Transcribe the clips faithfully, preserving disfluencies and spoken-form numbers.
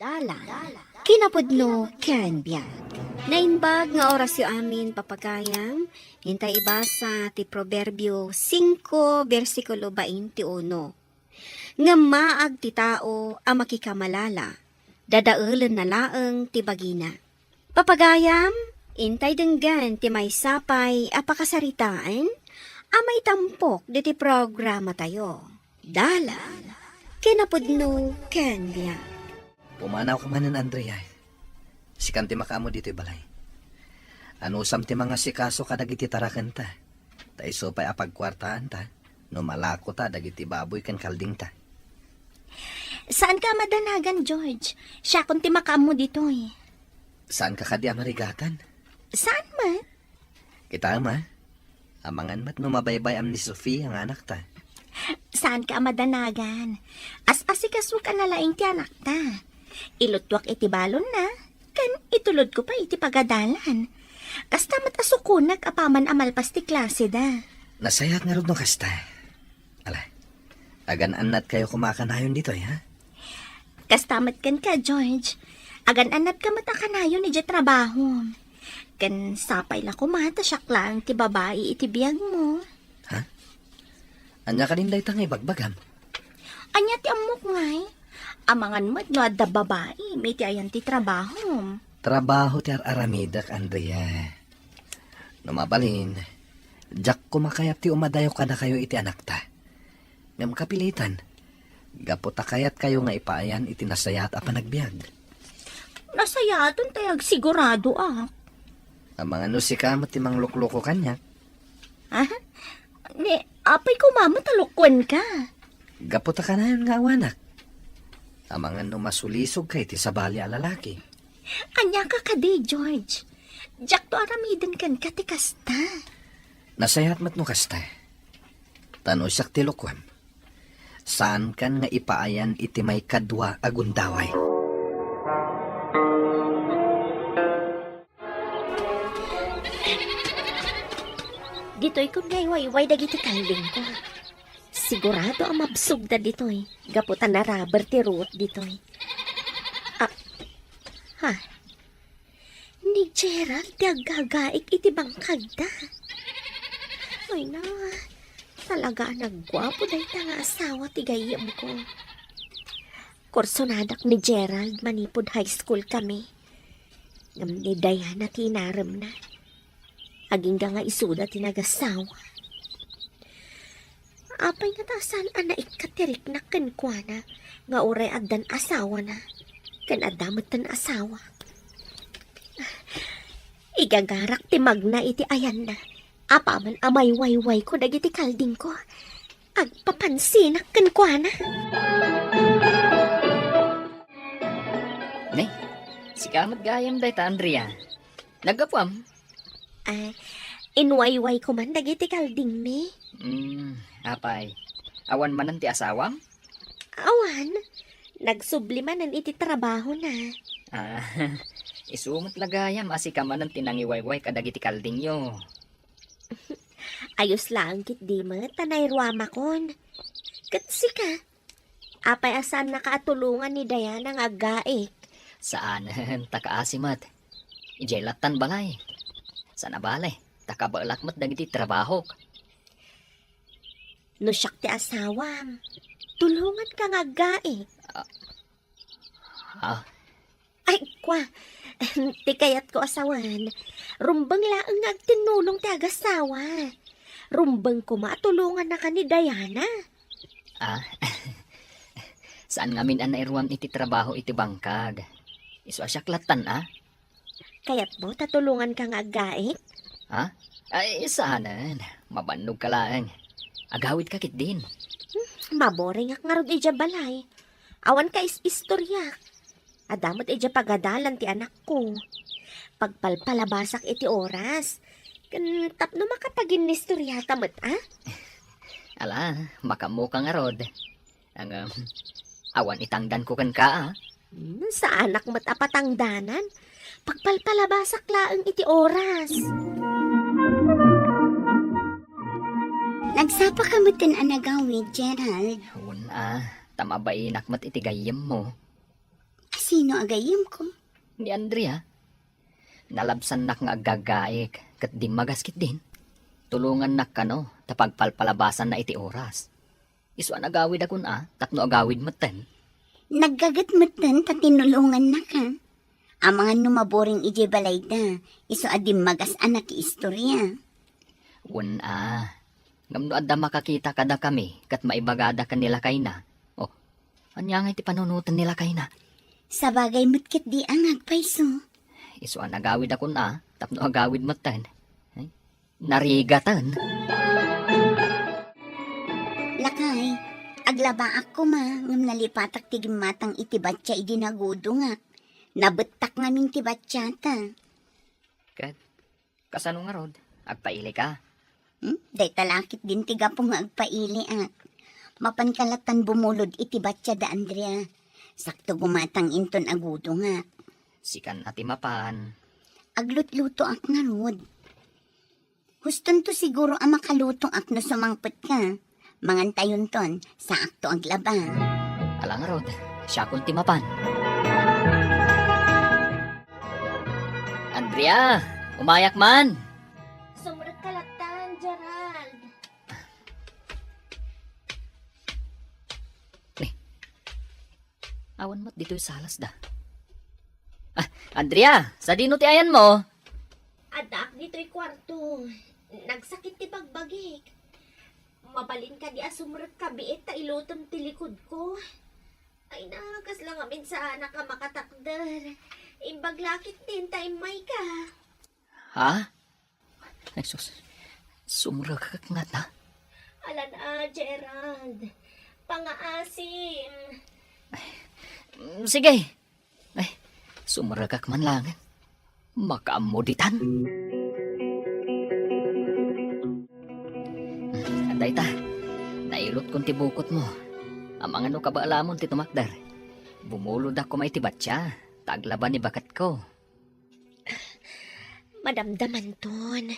Dalan, kinapudno ken biag. Naimbag nga orasyo amin, papagayam, intay ibasa ti Proverbio singko, bersikulo twenty-uno. Ngem maag ti tao a makikamalala, dadaelenna laeng ti bagina. Papagayam, intay denggen ti maysa pay a pakasaritaen a maitampok ditoy programatayo. Dalan, kinapudno ken biag. Pumanawka manen, Andrea. Sikan ti makaammo ditoy balay. Anusam ti mangasikaso kadagiti tarakenta. Ta isu pay a pagkuartaanta no malakota dagiti baboy ken kaldingta. Saanka a madanagan, George. Siakon ti makaammo ditoy. Saanka kadi a marigatan? Saan met? Kitaem, a. Amangan met no mabaybay-am ni Sofia nga anakta. Saanka a madanagan. As-asikasok a nalaing ti anakta. Iluttuak iti balonna, ken itulodko pay iti pagadalan. Kasta met a sukonak apaman a malpas ti klaseda. Nasayaat ngarud no kasta. Ala, agan-annatkayo koma a kanayon ditoy, ha? Kasta met kenka, George. Agan-annatka met a kanayon idiay trabahom. Ken sapay la koma ta siak laeng ti babai iti biagmo. Ha? Ania kadin dayta nga ibagbagam? Ania ti ammok ngay? Amangan met no adda babaim iti ayan ti trabahom. Trabaho ti ar-aramidek, Andrea. No mabalin, diak koma kayat ti umadayo kadakayo iti anakta. Ngem kapilitan, gapu ta kayatkayo nga ipaayan iti nasayaat a panagbiag. Nasayaaten tay agsiguradoak. Amangan no sika met ti manglukloko kaniak. Ah? Ni, apay koma met a lukuenka? Gapu ta kanayon nga awanak. Amangan no masulisogka iti sabali a lalaki. Aniaka kadi, George? Diakto aramiden kenka ti kasta. Nasayaat met no kasta. Ta no siak ti lukuem, saankan nga ipaayan iti maikadua a gundaway. Ditoy kon nga iwayway dagiti kaldingko. Sigurado a mabsogda ditoy, gapu ta naraber ti ruot ditoy. Ah, ha? Ni Gerald ti aggagaik iti bangkagda. Ay na, talaga a nagguapo dayta nga asawa ti gayyemko. Kursonadak ni Gerald manipud high school kami. Ngem ni Diana ti inaremna. Agingga nga isuda ti nagasawa. Apay nga ta saan a naikkat ti riknak kenkuana nga uray addan asawana ken adda metten asawa? Igagarak ti magna iti ayanna. Apaman a maywaywayko dagiti kaldingko, agpapansinak kenkuana. Ne, sika met gayam dayta, Andrea. Naggapuam? Ah, inwaywayko man dagiti kaldingmi. Hmm, apay, awan manen ti asawam? Awan. Nagsubli manen iti trabahona. Ah, isu met la gayam a sika manen ti nangiwayway kadagiti kaldingyo. Ayos laeng ketdi met ta nairuamakon. Ket sika, apay a saannaka a tulongan ni Diana nga aggaik? Saanen, ta kaasi met. Idiay lattan balay. Saan a bale, ta kabaelak met dagiti trabahok. No siak ti asawam, tulonganka nga aggaik. Ah, ah. Ay, kwa, ti kayatko a sawen, rumbeng laeng nga agtinnulong ti agasawa. Rumbeng koma a tulongannaka ni Diana. Ah? Saan ngamin a nairuam iti trabaho iti bangkag. Isu a siak lattan, a? Kayatmo ta tulonganka nga aggaik? Ha? Ay, saanen. Mabannogka laeng. Agawidka ketdin. Hmm, maboringak ngarud idiay balay. Awan ka is-istoriak. Adda met idiay pagadalan ti anakko. Pagpalpalabasak iti oras. Ken tapno makapaginnistoriata met, a? Ala, makaammoka ngarud. Ngem, awan itangdanko kenka, a? Hmm, saanak met a patangdanan. Pagpalpalabasak laeng iti oras. Nagsapaka metten a nagawid, Gerald? Wen, a, ta mabainak met iti gayyemmo. Ay, Sino a gayyemko? Ni Andrea. Nalabsannak nga aggaggaik ket dimmagas ketdin. Tulongannak kano ta pagpalpalabasanna iti oras. Isu a nagawid a kun-a tapno agawid metten. Naggaget metten ta tinulongannaka. Amangan no maboring idiay balayda, isu a dimmagas a nakiistoria. Wen a, ngem no adda makakita kadakami ket maibagada ken ni lakayna. Oh, ania ngay ti panunoten ni lakayna? Sabagay met ketdi a nga agpayso. Isu a nagawid a kun-a tapno agawid metten. Ay, narigaten. Lakay, aglabaak koma ngem nalipatak ti gimmatang iti batya idi nagudongak. Nabettak ngamin ti batyata. Ket kasano ngarud? Agpailika? Hmm? Dayta la ketdin ti gapu nga agpailiak. Mapanka lattan bumulod iti batya da Andrea. Sakto gumatang inton agudongak. Sikan a ti mapan. Aglutlutoak ngarud. Hustonto siguro a makalutoak no sumangpetka. Mangantayonton, saakto aglaba. Ala ngarud, siakon ti mapan. Andrea, umayak man. Sumrekka lattan, Gerald. Ni, awan met ditoy salasda. Ah, Andrea, sadino ti ayanmo? Addaak ditoy kuarto. Nagsakit ti bagbagik. Mabalin kadi a sumrekka biit ta ilutem ti likudko. Ay na, kasla ngamin saanak a makatakder. Imbag la ketdin ta immayka. Ha? Ay, sus. Sumrekak ngata. Alan a, Gerald. Pangaasim. Mm, sige. Ay, sumrekak man lang. Makaammo ditan. Dayta, nailutkon ti bukotmo. Amangan no kabaalamon ti tumakder. Bumulodak koma iti batya, ta aglaba ni baketko. Madamdamanton.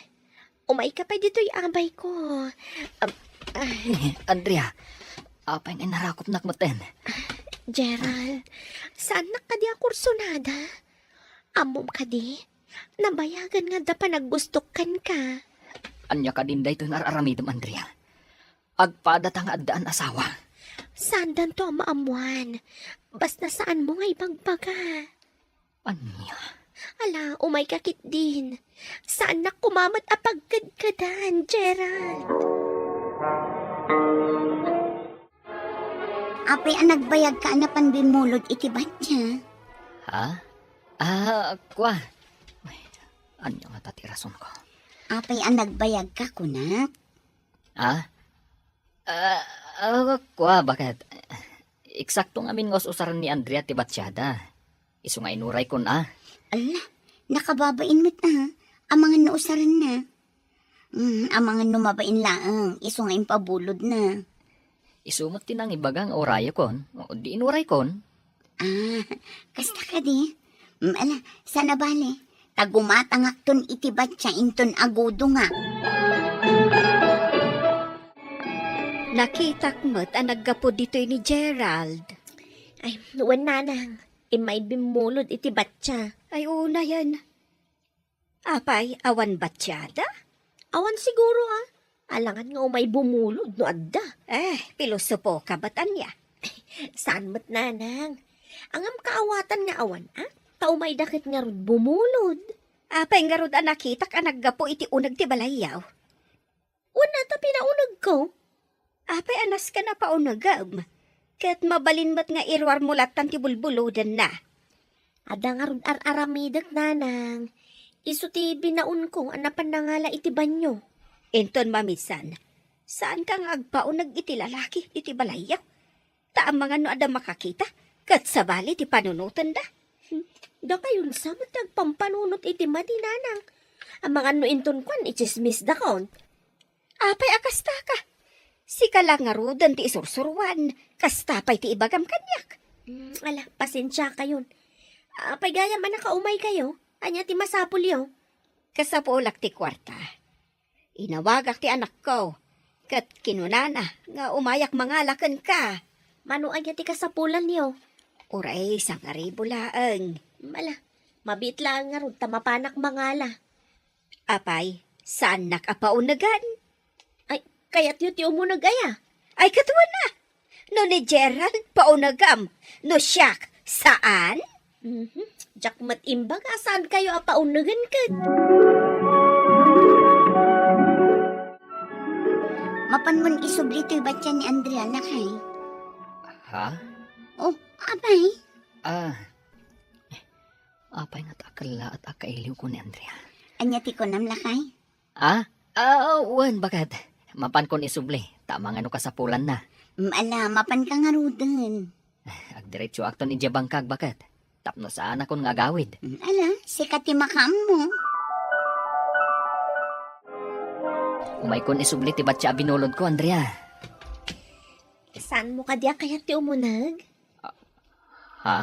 Umayka pay ditoy, abayko. Am-, ah. Andrea, apay nga inarakopnak metten? Gerald, saannak kadi a kursunada? Ammom kadi, nabayagan nga adda panagbustok kenka. Ania kadin daytoy nga ar-aramidem, Andrea? Agpadata nga addaan asawa. Saandanto a maammoan. Basta saanmo nga ibagbaga. Ania? Ala, umayka ketdin. Saannak koma met a pagkedkedan, Gerald. Apay a nagbayagka a napan bimmulod iti batya? Ha? Ah, kua. Ay, ania ngata ti rasonko? Apay a nagbayagka, kunak? Ha? Ah, ah, kua, baket? Eksakto ngamin nga us-usaren ni Andrea ti batyada. Isu nga inuraykon a. Ala, nakababain met a. Amangan no usarenna. Mm, amangan no mabain laeng, isu nga impabulodna. Isu met ti nangibaga nga urayakon, o di inuraykon. Ah, kasta kadi? Mm, ala, saan a bale? Ta gumatangakton iti batya inton agudongak. Nakitak met a naggapu ditoy ni Gerald. Ay, wen nanang, immay bimmulod iti batya. Ay, unayen. Apay, awan batyada? Awan siguro, a. Alangan nga umay bumulod no adda. Eh, pilosopoka met ania? Saan met, nanang. Ngem kaawatan nga awan, a? Ta umayda ket ngarud bumulod. Apay ngarud a nakitak a naggapu iti uneg ti balayyo? Wen a, ta pinaunegko. Apay a nasken a paunegem? Ket mabalin met nga iruarmo lattan ti bulbulodenna. Adda ngarud ar-aramidek, nanang. Isu ti binaonko a napan nangala iti banio. Inton mamisan, saanka nga agpauneg iti lalaki iti balayyo? Ta amangan no adda makakita, ket sabali ti panunotenda. Hmm, dakayon sa met ti agpampanunot iti madi, nanang. Amangan no inton kuan, itsismisdakon. Apay a kastaka? Sika la ngaruden ti isursuruan, kasta pay ti ibagam kaniak. Hmm, ala, pasensiakayon. Apay gayam a nakaumaykayo? Ania ti masapulyo? Kasapulak ti kuarta. Inawagak ti anakko, ket kinunana nga umayak mangala kenka. Mano aya ti kasapulanyo? Uray, sangaribu laeng. Ala, mabiit laeng ngarud ta mapanak mangala. Apay, saannak a paunegan? Ay, kayatyo ti umuneg aya? Ay, katuan na. No ni Gerald, paunegam. No siak, saan? Mhm. Diak met imbaga a saankayo a paunegen ket. Mapanmon isubli toy batyan ni Andrea, lakay. Ha? Oh, apay? Ah, apay nga ta kellaat a kailiwko ni Andrea? Ania ti kunam, lakay? Ah? Ah, wen, baket. Mapankon isubli, ta mangano kasapulanna. Mm, ala, mapanka ngaruden. Agdiretsoakton idiay bangkag, baket. Tapno saanakon nga agawid. Mm, ala, sika ti makaammo. Umaykon isubli ti batya a binulodko, Andrea. Saanmo kadi a kayat ti umuneg? Ha?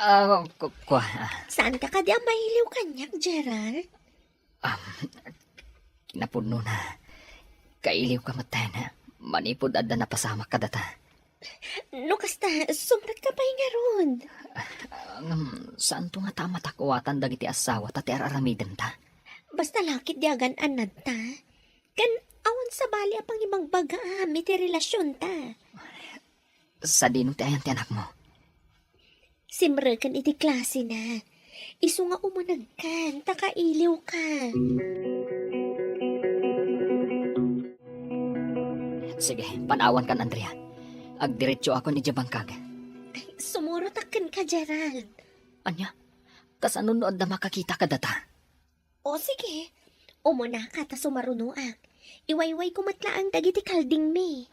Ah, ku-, kua, ah. Saanka kadi a mailiw kaniak, Gerald? Ah, kinapudnona, kailiwka metten, manipud adda napasamak kadata. No kasta, sumrekka pay ngarud. Ah, ngem, saanto ngata a matakuatan dagiti asawa ta ti ar-aramidenta? Basta lakit di agan-annadta. Ken awan sabali a pangibagbagaam iti relasionta. Sadino ti ayan ti anakmo? Simreken iti klasena. Isu nga umunegkan, ta kailiwka. Sige, panawankan, Andrea. Agdiretsoakon idiay bangkag. Ay, sumurotak kenka, Gerald. Ania? Kasano no adda makakita kadata? O sige, umunaka ta sumarunoak. Iwaywayko met laeng dagiti kaldingmi.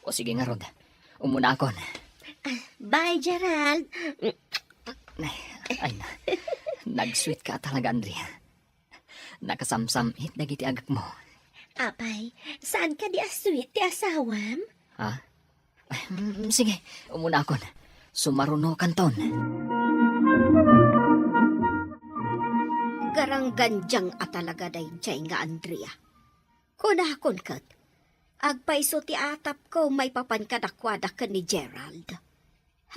O sige ngarud, umunakon. Ah, bye, Gerald. Ay na, nag-sweet ka talaga, Andrea. Nakasamsam-it dagiti agekmo. Apay, saan kadi a sweet ti asawam? Ha? Mm, sige, umunakon. Sumarunokanton. Garanggandiang a talaga daydiay nga Andrea. Kunakon ket, agpayso ti atapko maipapan kadakuada ken ni Gerald.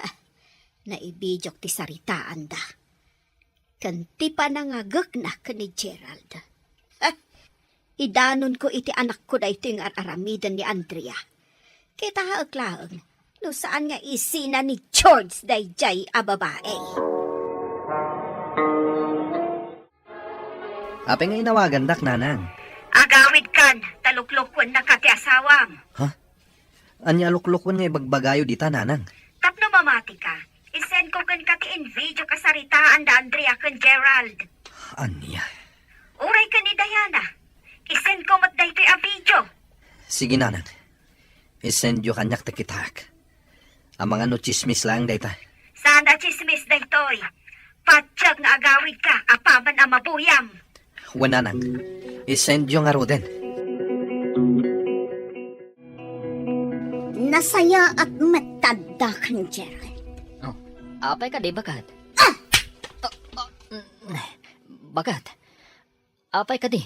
Ha, naibidiok ti saritaanda. Ken ti panangagekna ken ni Gerald. Ha, idanonko iti anakko daytoy nga ar-aramiden ni Andrea. Kitaek laeng, no saan nga isina ni George daydiay a babae. Apay nga inawagandak, nanang? Agawidkan, ta luklukuennaka ti asawam. Ha? Ania a luklukuan nga ibagbagayo dita, nanang? Tapno mamatika, isendko kenka ti in-video a saritaanda Andrea ken Gerald. Ania? Uray ken ni Diana, isendko met daytoy a video. Sige, nanang. Isendyo kaniak ta kitaek. Amangan no tsismis laeng dayta. Saan a tsismis daytoy. Patiek nga agawidka apaman a mabuyam. Wen, nanang. Isendyo ngaruden. Nasayaat met ta adda ken Gerald. Oh, apay kadi, baket? Ah! Ah, ah, mm, baket? Apay kadi?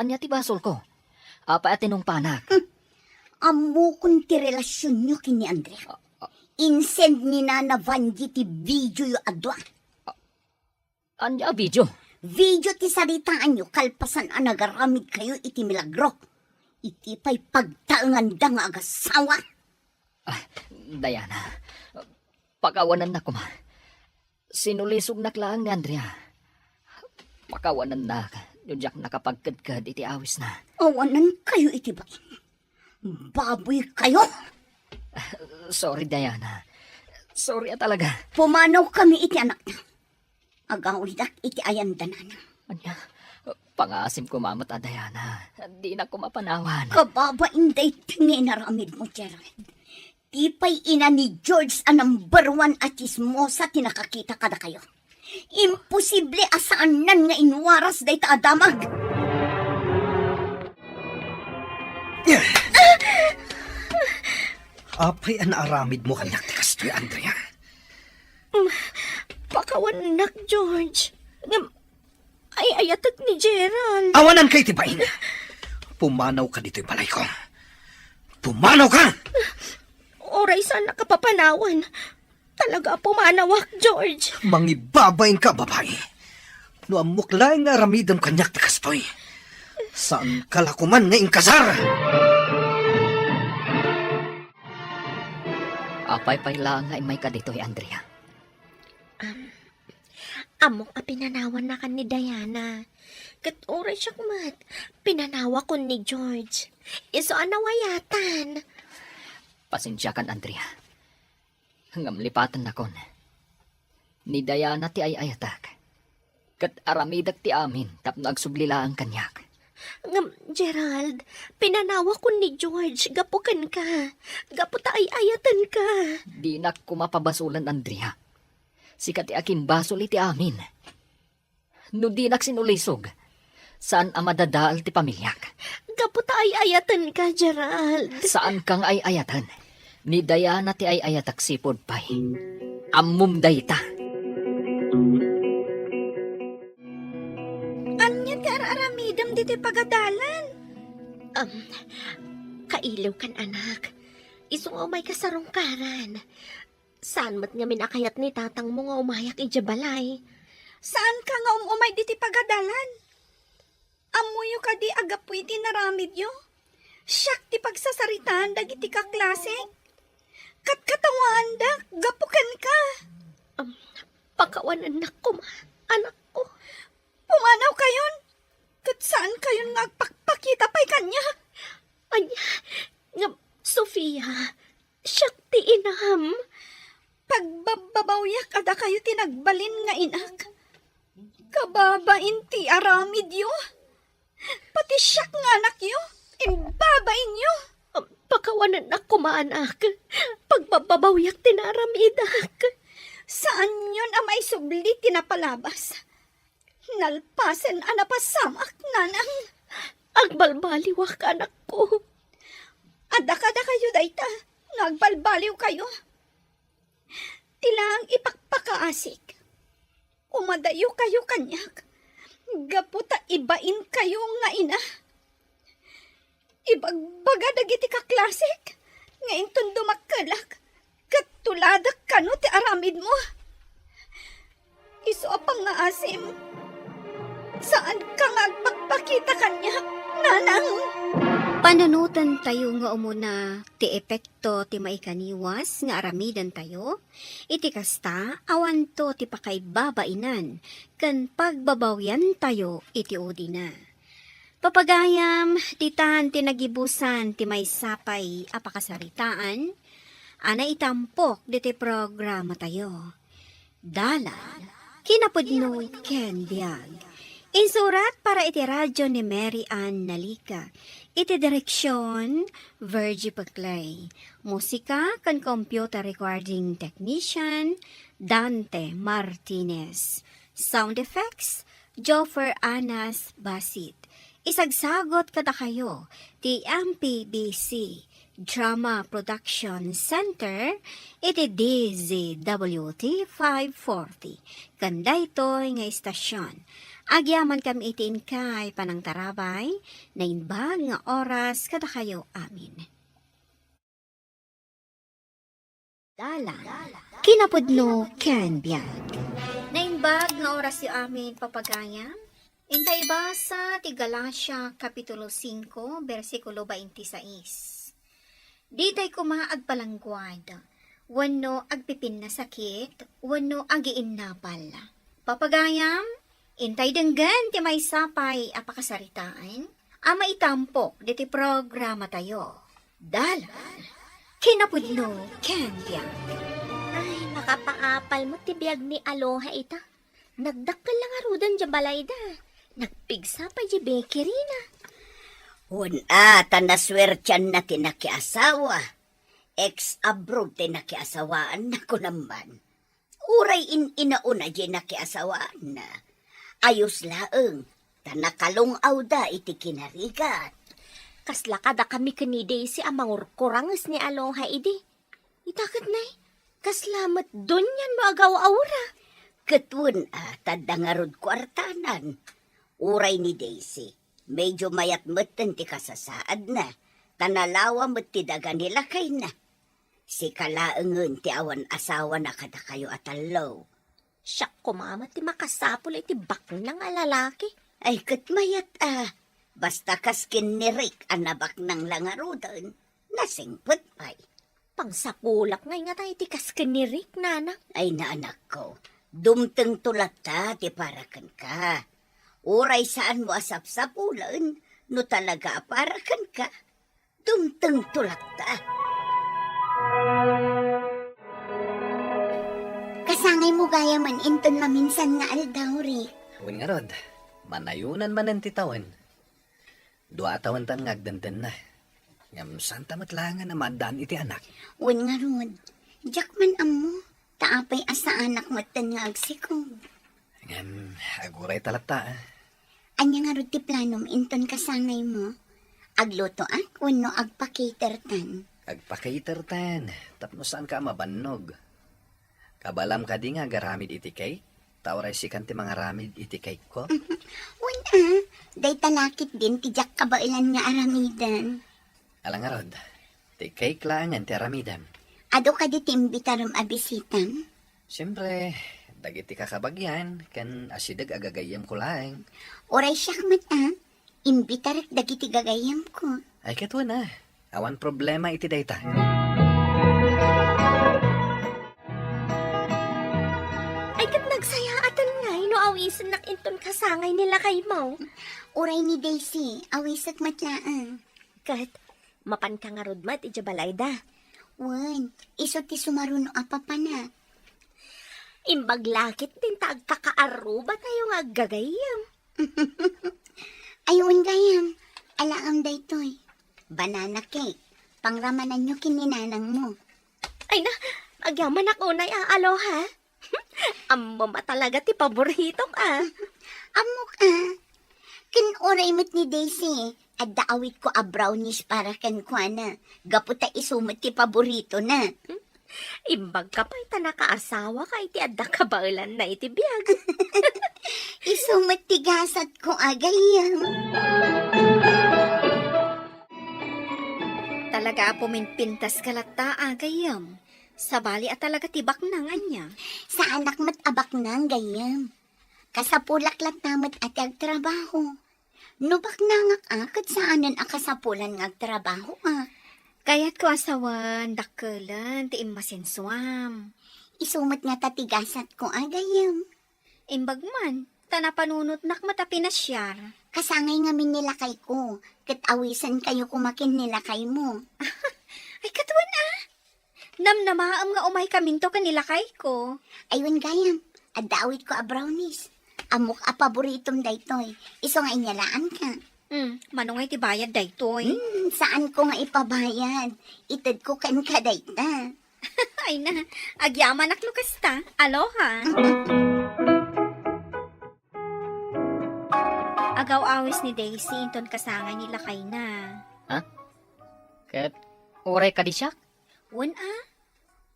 Ania ti basolko? Apay a tinungpanak? Hmm. Ammokon ti relasionyo ken ni Andrea. Ah, ah. Insend ni Nana Vangie ti videoyo a dua. Ah, ania a video? Video ti saritaanyo kalpasan a nagaramidkayo iti milagro. Iti pay pagtaenganda nga agasawa. Ah, Diana, pakawanannak koma. Sinulisognak laeng ni Andrea. Pakawanannak no diak nakapagkedked iti awisna. Awanankayo iti bain. Baboykayo! Sorry, Diana. Sorry a talaga. Pumanawkami iti anakna. Agawidak iti ayanda, nanang. Ania? Pangaasim koma met a, Diana. Dinak koma panawan. Kababain daytoy nga inaramidmo, Gerald. Ti pay ina ni George a number one a tsismosa ti nakakita kadakayo. Imposible a saanan nga inwaras dayta a damag. Apay a naaramidmo kaniak ti kastoy, Andrea? Mm, pakawannak, George. Ngem, ay-ayatek ni Gerald. Awananka iti bain. Pumanawka ditoy balayko. Pumanawka! Uray saannak a papanawan. Talaga a pumanawak, George. Mangibabainka, babai. No ammok laeng nga aramidem kaniak ti kastoy, saanka la koman nga inkasar. Apay pay laeng nga immayka ditoy, Andrea? Um, ammok a pinanawannakan ni Diana. Ket uray siak met, pinanawakon ni George. Isu a nawayatan. Pasensiakan, Andrea. Ngem lipatennakon. Ni Diana ti ay-ayatek. Ket aramidek ti amin tapno agsubli laeng kaniak. Ngem, Gerald, pinanawakon ni George gapu kenka, gapu ta ay-ayatenka. Dinak koma pabasolen, Andrea. Sika ti akimbasol iti amin. No dinak sinulisog, saan a madadael ti pamiliak. Gapu ta ay-ayatenka, Gerald. Saanka nga ay-ayaten. Ni Diana ti ay-ayatek sipud pay. Ammom dayta. Ania ti ar-aramidem ditoy pagadalan? Um, kailiwkan, anak. Isu nga umayka sarungkaran. Saan met ngamin a kayat ni tatangmo nga umayak idiay balay? Saanka nga um-umay ditoy pagadalan? Ammoyo kadi a gapu iti inaramidyo, siak ti pagsasaritaan dagiti kaklasek. Katkatawaandak gapu kenka. Am, pakawanennak koma, anakko. Pumanawkayon, ket saankayon nga agpakpakita pay kaniak. Ania? Ngem, Sofia, siak ti inam. Pagbabbabawiak a dakayo ti nagbalin nga inak. Kababain ti aramidyo. Pati siak nga anakyo, imbabainyo. Pakawanennak koma, anak. Pagbabbabawiak ti naaramidak. Saanyon a maisubli ti napalabas. Nalpasen a napasamak, nanang. Agbalbaliwak, anakko. Adda kadakayo dayta no agbalbaliwkayo. Ti laeng ipakpakaasik. Umadayokayo kaniak. Gapu ta ibainkayo nga ina. Ibagbaga dagiti kaklasek nga inton dumakkelak ket tuladak kano ti aramidmo. Isu a pangngaasim, saanka nga agpakpakita kaniak, nanang. Panunotentayo nga umuna ti epekto ti maikaniwas nga aramidentayo. Iti kasta, awanto ti pakaibabainan ken pagbabawiantayo iti udina. Papagayam, ditan ti nagibusan ti maysa pay a pakasaritaan a naitampok ditoy programatayo. Dalan, kinapudno ken biag. Insurat para iti radyo ni Mary Ann Nalica. Iti direksyon, Virgie Peclay. Musika ken computer recording technician, Dante Martinez. Sound effects, Joffer Anas Basit. Isagsagot kadakayo ti M P B C Drama Production Center iti D Z W T five forty. Ken daytoy nga istasyon, agyamankami iti inkay panangtarabay, naimbag nga oras kadakayo amin. Dalan, kinapudno ken biag. Naimbag nga orasyo amin, papagayam. Inta ibasa ti Galacia, Kapitulo singko, bersikulo baintisais. Ditay koma agpalangguad, wenno agpipinnasakit, wenno agiinnapal. Papagayam, intay denggen ti maysa pay a pakasaritaan a maitampok ditoy programatayo. Dalan, kinapudno ken biag. Ay, makapaapal met ti biag ni Aloha ita. Nagdakkel la ngaruden diay balayda. Nagpigsa pay diay bakeryna. Wen-a, ta nasuertianna ti nakiasawa. Ex-abroad ti nakiasawaanna, kunam man. Uray in-inauna diay nakiasawaanna, ayos laeng, ta nakalung-awda iti kinarigat. Kasla kadakami ken ni Daisy a mangurkuranges ni Aloha idi. Ita ket nay, kasla met dunian no agaw-awra. Ket wen-a, ta adda ngarud kuartanan. Uray ni Daisy, medyo mayat metten ti kasasaadna, ta nalawa met ti daga ni lakayna. Sika laengen ti awan asawana kadakayo a tallo. Siak koma met ti makasapul iti baknang a lalaki. Ay, ket mayat a. Basta kas ken ni Rick a nabaknang la ngaruden, nasingpet pay. Pangsapulak ngay ngata iti kas ken ni Rick, nana. Ay, naanakko, dumtengto latta ti para kenka. Uray saanmo a sapsapulen no talaga a para kenka, dumtengto latta. Kasangaymo gayamen inton maminsan nga aldaw, Rick. Wen ngarud, manayonan manen ti tawen. Dua a tawentan nga agdendenna. Ngem saanta met laengen a maaddaan iti anak. Wen ngarud, diak man ammo, ta apay a saanak metten nga agsikog. Ngem, agurayta latta, a. Ania ngarud ti planom inton kasangaymo? Aglutoak wenno agpa-catertan? Agpa-catertan, tapno saanka a mabannog. Kabaelam kadi nga agaramid iti cake? Ta uray sikan ti mangaramid iti cake ko? Wen a, dayta la ketdin ti diak kabaelan nga aramiden. Ala ngarud, ti cake laengen ti aramidem. Adu kadi ti imbitarem a bisitam? Siempre, dagiti kakabagyan ken asideg a gagayyemko laeng. Uray siak met a, imbitarek dagiti gagayyemko. Ay, ket wen a, awan problema iti dayta. Ay, ket nagsayaaten ngay no awisennak inton kasangay ni lakaymo. Uray ni Daisy, awisek met laeng. Ket mapanka ngarud met idiay balayda? Wen, isu ti sumaruno a papanak. Imbag la ketdin ta agkakaarrubatayo nga aggagayyem. Ay, wen gayam, alaem daytoy. Banana cake. Pangramananyo ken ni nanangmo. Ay na, agyamanak unay a, Aloha. Ammom a talaga ti paboritok a. Ammok a. Ken uray met ni Daisy, adda awitko a brownies para kenkuana. Gapu ta isu met ti paboritona. Imbagka pay ta nakaasawaka iti adda kabaelanna iti biag. Isu met ti gasatko a gayyem. Talaga a puminpintaska latta a gayyem. Sabali a talaga ti baknang ania? Saanak met a baknang gayyem. Kasapulak latta met a ti agtrabaho. No baknangak a, ket saanen a kasapulan nga agtrabahoak. Kayatko a sawen, dakkelen ti immasensuam. Isu met ngata ti gasatko a gayyem. Imbag man, ta napanunotnak met a pinasiar. Kasangay ngamin ni lakayko, ket awisenkayo koma ken ni lakaymo. Ay, ket wen a! Namnamaem nga umaykaminto ken ni lakayko. Ay, wen gayam, adda awitko a brownies. Ammok a paboritom daytoy. Isu nga inyalaanka. Hmm, mano ngay ti bayad daytoy? Hmm, saanko nga ipabayad. Itedko kenka dayta. Ay na, agyamanak no kasta. Aloha. Agaw-awis ni Daisy inton kasangay ni lakayna. Ha? Ket uray kadi siak? Wen a,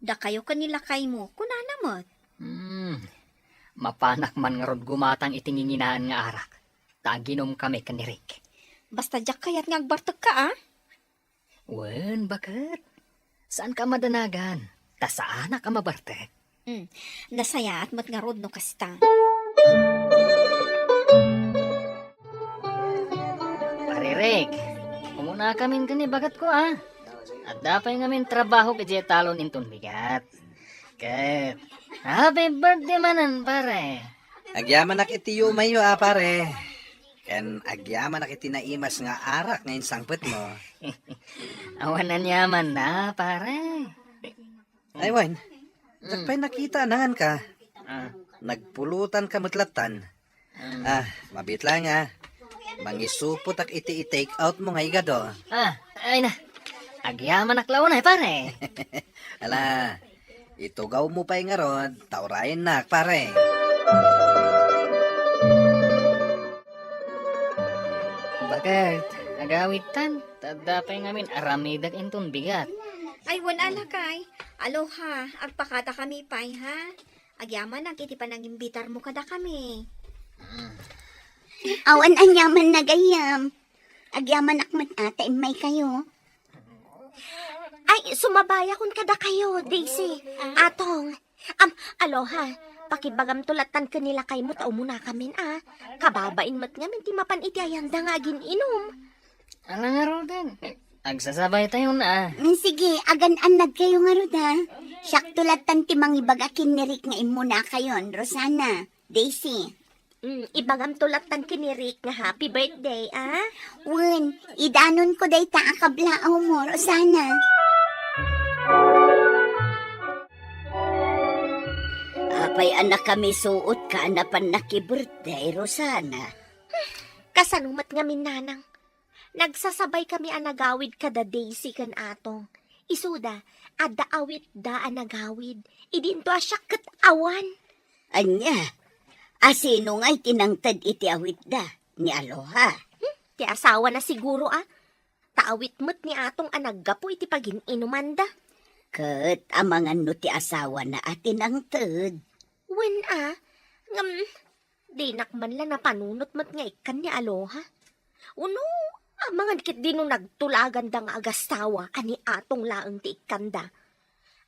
dakayo ken ni lakaymo, kunana met. Hmm, mapanak man ngarud gumatang iti nginginaan nga arak, ta aginomkami ken ni Rick. Basta diak kayat nga agbartekka a. Wen, baket. Saanka a madanagan, ta saanak a mabartek. Hmm, nasayaat met ngarud no kasta. Pare Rick, umunakamin ken ni bagatko a. Adda pay ngamin trabahok idiay talon inton bigat. Ket, happy birthday manen, pare. Agyamanak iti yumayyo a, pare. Ken agyamanak iti naimas nga arak nga insangpetmo. Awan aniamanna, pare. Ay, wen. Diak pay nakita a nanganka. Ah. Nagpulutanka met lattan. Ah, mabiit laeng a. Mangisupotak iti i-take out mo nga igado. Ah, ay na. Agyamanak la unay, pare. Ala, itugawmo pay ngarud, ta urayennak, pare. Baket, agawidtan, ta adda pay ngamin aramidek inton bigat. Ay, wen a lakay. Aloha, agpakadakami pay, ha? Agyamanak iti panangimbitarmo kadakami. Awan aniamanna gayyem. Agyamanak met a ta immaykayo. Ay, sumabayakon kadakayo, Daisy. Ah? Atong, am, Aloha, pakibagamto lattan ken ni lakaymo ta umunakamin a. Kababain met ngamin ti mapan iti ayanda nga agin-inum. Ala ngaruden, agsasabaytayon a. Mm, sige, agan-annadkayo ngarud a. Siakto lattan ti mangibaga ken ni Rick nga immunakayon, Rosana, Daisy. Mm, ibagamto lattan ken ni Rick nga happy birthday, a? Wen, idanonko dayta a kablaawmo, Rosana. Apay a nakamisuotka a napan naki-birthday, Rosana? Kasano met ngamin, Nanang? Nagsasabaykami a nagawid kada Daisy ken Atong. Isuda, adda awitda a nagawid. Idinto a siak ket awan. Ania? A sino ngay ti nangted iti awitda? Ni Aloha? Hmm, ti asawana siguro a. Ta awit met ni Atong a naggapu iti pagin-inumanda. Ket amangan no ti asawana a ti nangted? Wen a, ngem dinak man la napanunot met nga ikkan ni Aloha. Wenno, amangan ketdi no nagtulaganda nga agasawa a ni Atong laeng ti ikkanda.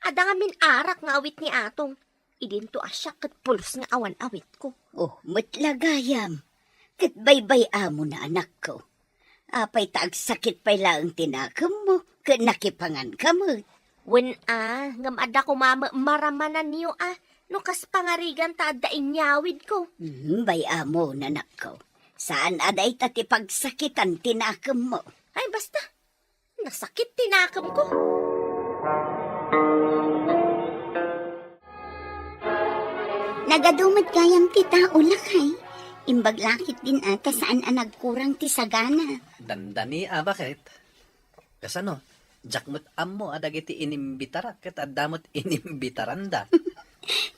Adda ngamin arak nga awit ni Atong. Idinto a siak ket pulos nga awan awitko. Oh, met la gayam. Ket baybay-amon a, anakko. Apay ta agsakit pay laeng ti nakemmo ket nakipanganka met? Wen a, ngem adda koma met maramananyo a, no kas pangarigan ta adda inyawidko. Hmm, bay-amon, anakko. Saan a dayta ti pagsakitan ti nakemmo. Ay, basta. Nasakit ti nakemko. Nagadu met gayam ti tao, lakay. Imbag la ketdin a ta saan a nagkurang ti sagana. Dandani a, baket? Kasano? Diak met ammo a dagiti inimbitarak ket adda met inimbitaranda.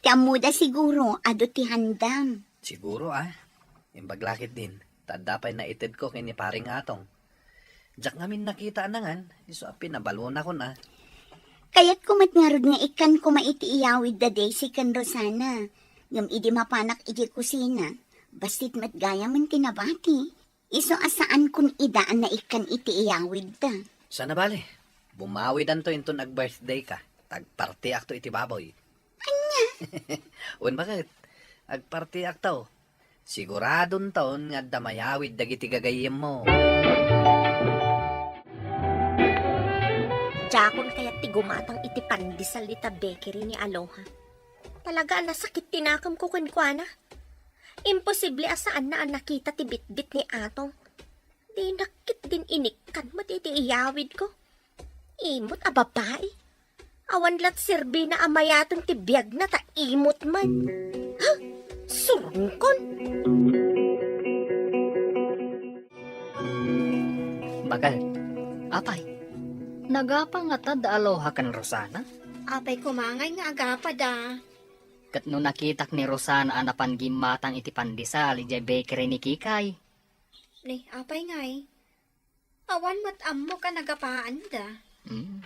Ti ammoda siguro, adu ti handam. Siguro a. Imbag la ketdin ta adda pay naitedko ken ni Paring Atong. Diak ngamin nakita a nangan, isu a pinabalonakon a. Kayatko met ngarud nga ikkan koma iti iyawid da Daisy ken Rosana. Ngem idi mapanak idiay kusina, bassit met gayamen ti nabati. Isu a saankon ida a naikkan iti iyawidda. Saan a bale, bumawidanto inton ag-birthday ka, ta agpartiakto iti baboy. Ania? Wen, baket? Agpartiakto. Siguradonton nga adda mayawid dagiti gagayyemmo. Diakon kayat ti gumatang iti pandesal ita bakery ni Aloha. Talaga a nasakit ti nakemko kenkuana. Imposible a saanna a nakita ti bitbit ni Atong. Dinak ketdin inikkan met iti iyawidko. Imot a babai. Awan la't serbina a mayateng ti biagna ta imot met. Ha? Surongkon. Baket, apay, nagapa ngata da Aloha ken Rosana? Apay koma ngay nga agapada. Ket no nakitak ni Rosana a napan gimmatang iti pandesal idiay bakery ni Kikay. Ni, apay ngay? Awan met ammok a nagapaanda. Hmm.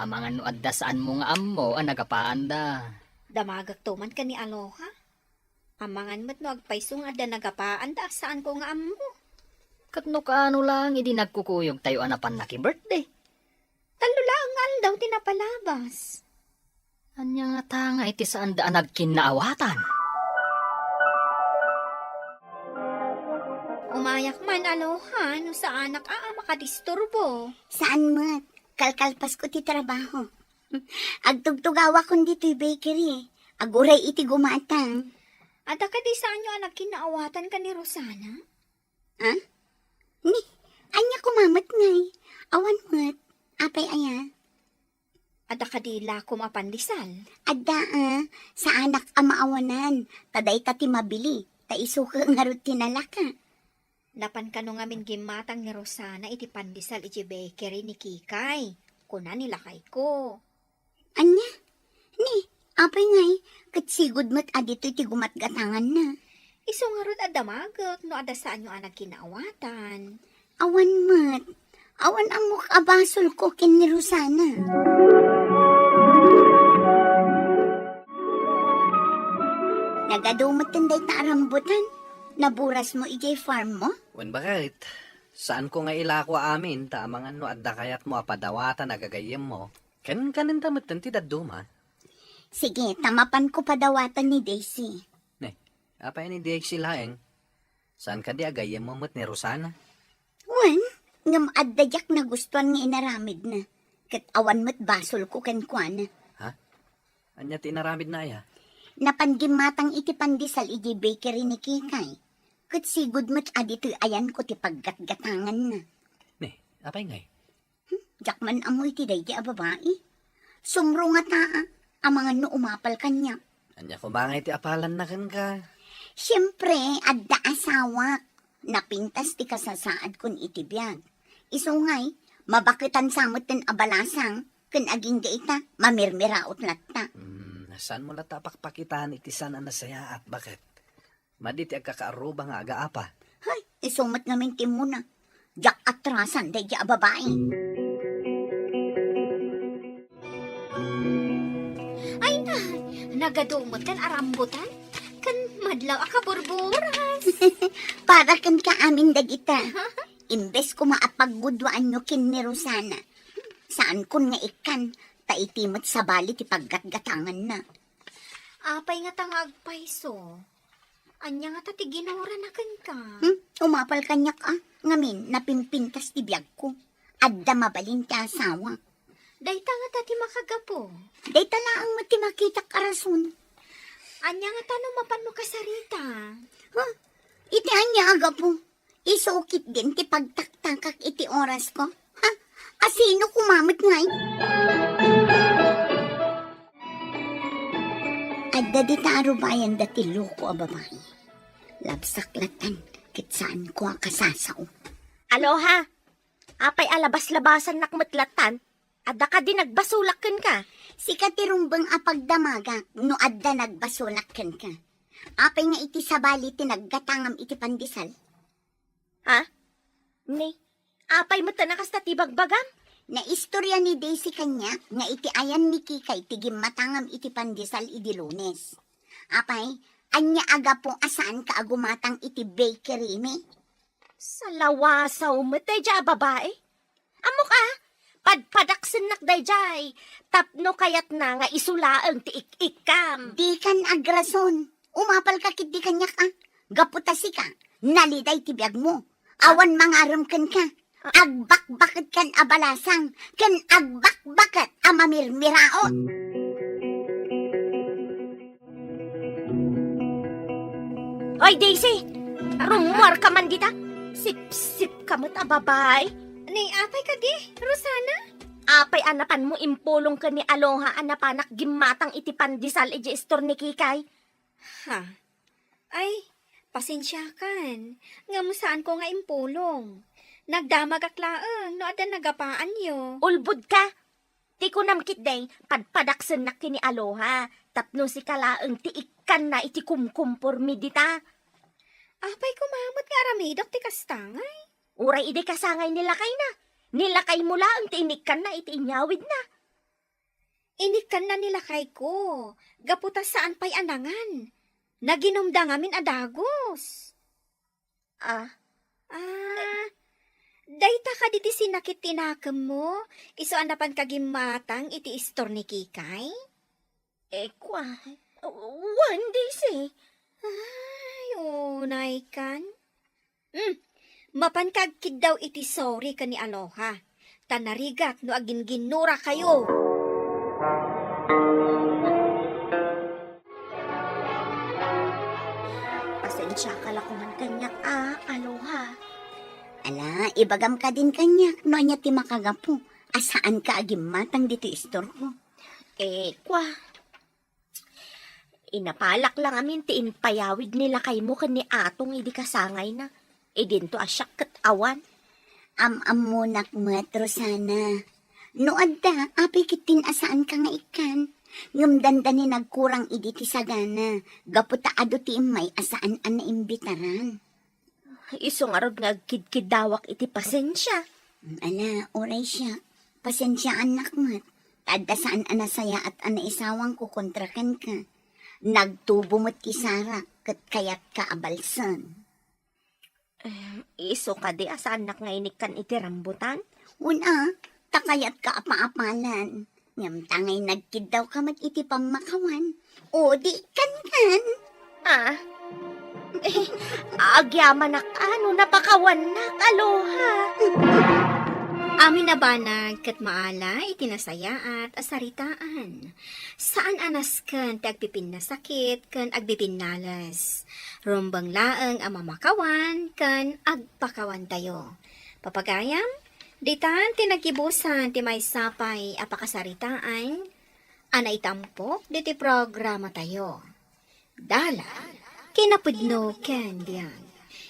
Amangan no adda saanmo nga ammo a nagapaanda. Damagekto man ken ni Aloha. Amangan met no agpayso nga adda nagapaanda a saanko nga ammo. Ket no kaano laeng idi nagkukuyogtayo a napan naki-birthday? Tallo laeng nga aldaw ti napalabas. Ania ngata nga iti saanda a nagkinnaawatan? Umayak man, Aloha, no saanak a, a makadisturbo. Saan met. Kalkalpasko ti trabaho. Agtugtugawakon ditoy bakery. Aguray iti gumatang. Adda kadi saanyo a nagkinnaawatan ken ni Rosana? Ha? Ni, ania koma met ngay? Awan met. Apay aya? Adda kadi lakom a pandesal? Adda a, saanak a maawanan, ta dayta ti mabili, ta isu ngarud ti nalaka. Napan kano ngamin gimmatang ni Rosana iti pandesal iti bakery ni Kikay, kuna ni lakayko. Ania? Ni, apay ngay, ket sigud met a ditoy ti gumatgatanganna. Isu ngarud a damagek no adda saanyo a nagkinnaawatan. Awan met. Awan ammok a basolko ken ni Rosana. Nagadu met dayta a rambutan. Naburasmo idiay farmmo? Wen, baket. Saanko nga ilako amin, ta amangan no adda kayatmo a padawatan a gagayyemmo, ken kanenta metten ti dadduma. Sige, ta mapanko padawatan ni Daisy. Ne, apay ni Daisy laeng? Saan kadi a gayyemmo met ni Rosana? Wen, ngem adda diak nagustuan nga inaramidna. Ket awan met basolko kenkuana. Ha? Ania ti inaramidna aya? Napan gimmatang iti pandesal idiay bakery ni Kikay. Ket sigud met a ditoy ayanko ti paggatgatanganna. Ne, apay ngay? Hmm, diak man ammo iti daydi a babai. Sumrungata, amangan no umapal kaniak. Ania koma ngay ti apalanna kenka? Siempre, adda asawak. Napintas ti kasasaadkon iti biag. Isu ngay, mabaketan sa metten a balasang, ken agingga ita, mamirmiraot latta. Hmm, saanmo latta a pakpakitaan iti saan a nasayaat, baket? Madi ti agkakaarruba nga agaapa. Hay, isu met ngamin ti immuna. Diak atrasan daydi a babai. Ay na, nagadu metten a rambutan ken madlaw a kaburburas. Para kenka amin dagita. Imbes koma a pagguduaanyo ken ni Rosana, saankon nga ikkan, ta iti met sabali ti paggatgatanganna. Apay ngata nga agpayso? Ania ngata ti ginurana kenka? Hmm? Umapal kaniak a. Ngamin, napimpintas ti biagko. Adda mabalin ti asawa. Dayta ngata ti makagapu. Dayta laeng met ti makitak a rason. Ania ngata no mapanmo kasarita? Huh? Iti ania a gapu? Isu ketdin ti pagtaktakak iti orasko? Ha? Asino koma met ngay? Adda dita a rubayanda ti loko a babai. Labsak latan, ket saanko a kasasao. Aloha! Apay a labas-labasannak met latan? Adda kadi nagbasolak kenka? Sika ti rumbeng a pagdamagak no adda nagbasolak kenka. Apay nga iti sabali ti naggatangam iti pandesal? Ha? Ni, apay met a nakasta ti bagbagam? Naistorya ni Daisy kaniak nga iti ayan ni Kikay ti gimmatangam iti pandesal idi Lunes. Apay, ania a gapu a saanka a gumatang iti bakery mi? Salawasaw met daydiay a babai. Ammok a, padpadaksennak daydiay tapno kayatna nga isu laeng ti ik-ikkam. Dikan agrason. Umapalka ketdi kaniak a. Gapu ta sika, naliday ti biagmo. Awan mangarem kenka. Agbakbaketkan a balasang ken agbakbaket a mamirmiraot. Oy, Daisy! Rummuarka man dita? Sipsipka met a babai. Ni, apay kadi, Rosana? Apay a napanmo impulong ken ni Aloha a napanak gimmatang iti pandesal idiay istor ni Kikay? Ha? Ay, pasensiakan. Ngem saanko nga impulong. Nagdamagak laeng no adda nagapaanyo. Ulbodka! Ti kunam ketdi, padpadaksennak ken ni Aloha, tapno sika laeng ti ikkanna iti kumkumpormi dita. Apay koma met nga aramidek ti kasta ngay? Uray idi kasangay ni lakayna. Ni lakaymo laeng ti inikkanna iti inyawidna. Inikkanna ni lakayko, gapu ta saan pay a nangan. Naginumda ngamin a dagus. Ah? Ah, dayta kadi ti sinakit ti nakemmo, isu a napanka gimmatang iti istor ni Kikay? Eh, kua, wen, Daisy. Ay, unaykan. Hmm, mapanka agkiddaw iti sorry ken ni Aloha. Ta narigat no aginginnurakayo. Pasensiaka la koman kaniak a, Aloha. Ala, ibagam kadin kaniak no ania ti makagapu a saanka a gimmatang ditoy istorko. Eh, kua. Inapalak la ngamin ti impayawid ni lakaymo ken ni Atong idi kasangayna. Idinto a siak ket awan. Am-ammonak met, Rosana. No adda, apay ketdin a saanka nga ikkan. Ngem dandani nagkurang idi ti sagana, gapu ta adu ti immay a saan a naimbitaran. Isu ngarud nga agkidkiddawak iti pasensia. Ala, uray siak, pasensiaannak met. Ta adda saan a nasayaat a naisawangko kontra kenka. Nagtubo met ti sarak ket kayatka a balsen. Em, isu kadi a saannak nga inikkan iti rambutan? Una, ta kayatka a paapalan. Ngem ta ngay nagkiddawka met iti pammakawan, o di ikkankan. Ah? Eh, agyamanak a no napakawannak, aloha. Amin a banag ket maala iti nasayaat a saritaan. Saan a nasken ti agpipinnasakit ken agbibinnales. Rumbeng laeng a mamakawan ken agpakawantayo. Papagayam, ditan ti naggibusan ti maysa pay a pakasaritaan a naitampok diti programatayo. Dalan, kinapudno ken biag.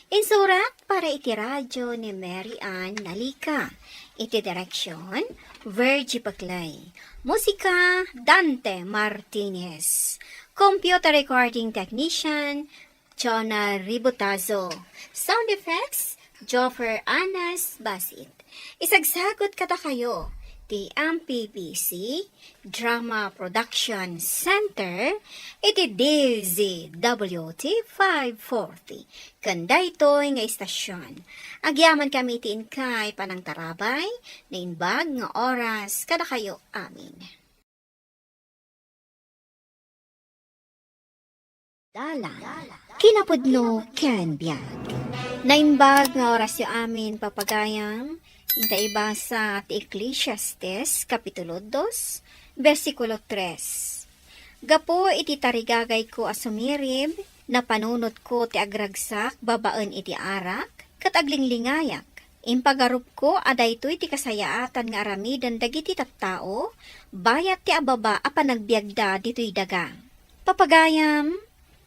Insurat para iti radio ni Mary Ann Nalica. Iti direksyon, Virgie Paclay. Musika, Dante Martinez. Computer recording technician, Jonah Ributazo. Sound effects, Joffer Anas Basit. Isagsagut kadakayo ti M P P C Drama Production Center iti D Z W T five forty. Ken daytoy nga istasyon, agyaman kami iti inkay panangtarabay, naimbag nga oras kadakayo amin. Dalan, kinapudno ken biag. Naimbag nga orasyo amin, papagayam, inta ibasa ti Eclesiastes, Kapitulo dos, bersikulo tres. Gapu iti tarigagayko a sumirib, napanunotko ti agragsak babaen iti arak, ket aglinglingayak. Impagarupko a daytoy ti kasayaatan nga aramiden dagiti tattao, bayat ti ababa a panagbiagda ditoy daga. Papagayam,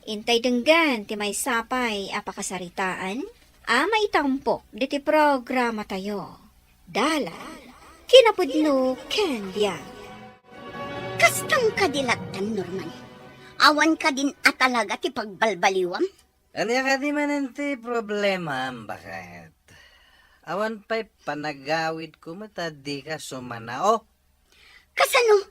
intay denggen ti maysa pay a pakasaritaan a maitampok diti programatayo. Dalan, kinapudno ken biag. Kastam kadi lattan, Norman? Awan kadin a talaga ti pagbalbaliwam? Ania kadi manen ti problemam, baket? Awan pay panagawidko met a dika sumanao. Kasano?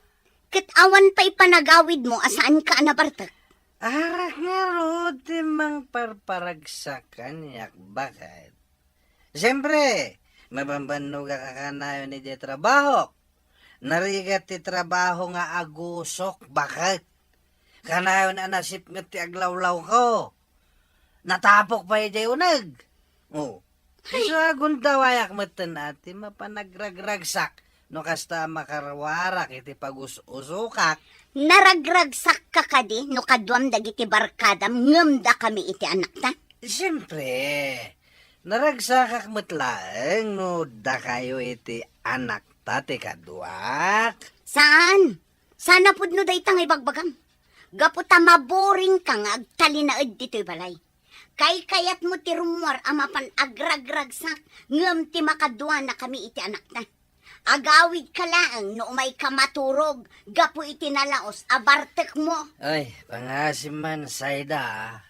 Ket awan pay panagawidmo a saanka a nabartek? Arak ngarud ti mangparparagsak kaniak, baket. Siempre, mabambannogak a kanayon idiay trabahok. Narigat ti trabaho nga agusok, baket. Kanayon a nasipnget ti aglawlawko. Natapok pay idiay uneg. Oh. Isu a agundawayak metten a ti mapanagragragsak no kasta a makaruarak iti pagus-usokak. Naragragsakka kadi no kaduam dagiti barkadam ngem dakami iti anakta? Siempre, naragsakak met laeng no dakayo iti anakta ti kaduak. Saan? Saan a pudno dayta nga ibagbagam? Gapu ta maboringka nga agtalinaed ditoy balay. Kaykayatmo ti rummuar a mapan agragragsak ngem ti makaduanakami iti anakta. Agawidka laeng no umayka maturog gapu iti nalaos a bartekmo. Ay, pangaasim man, Sayda, a.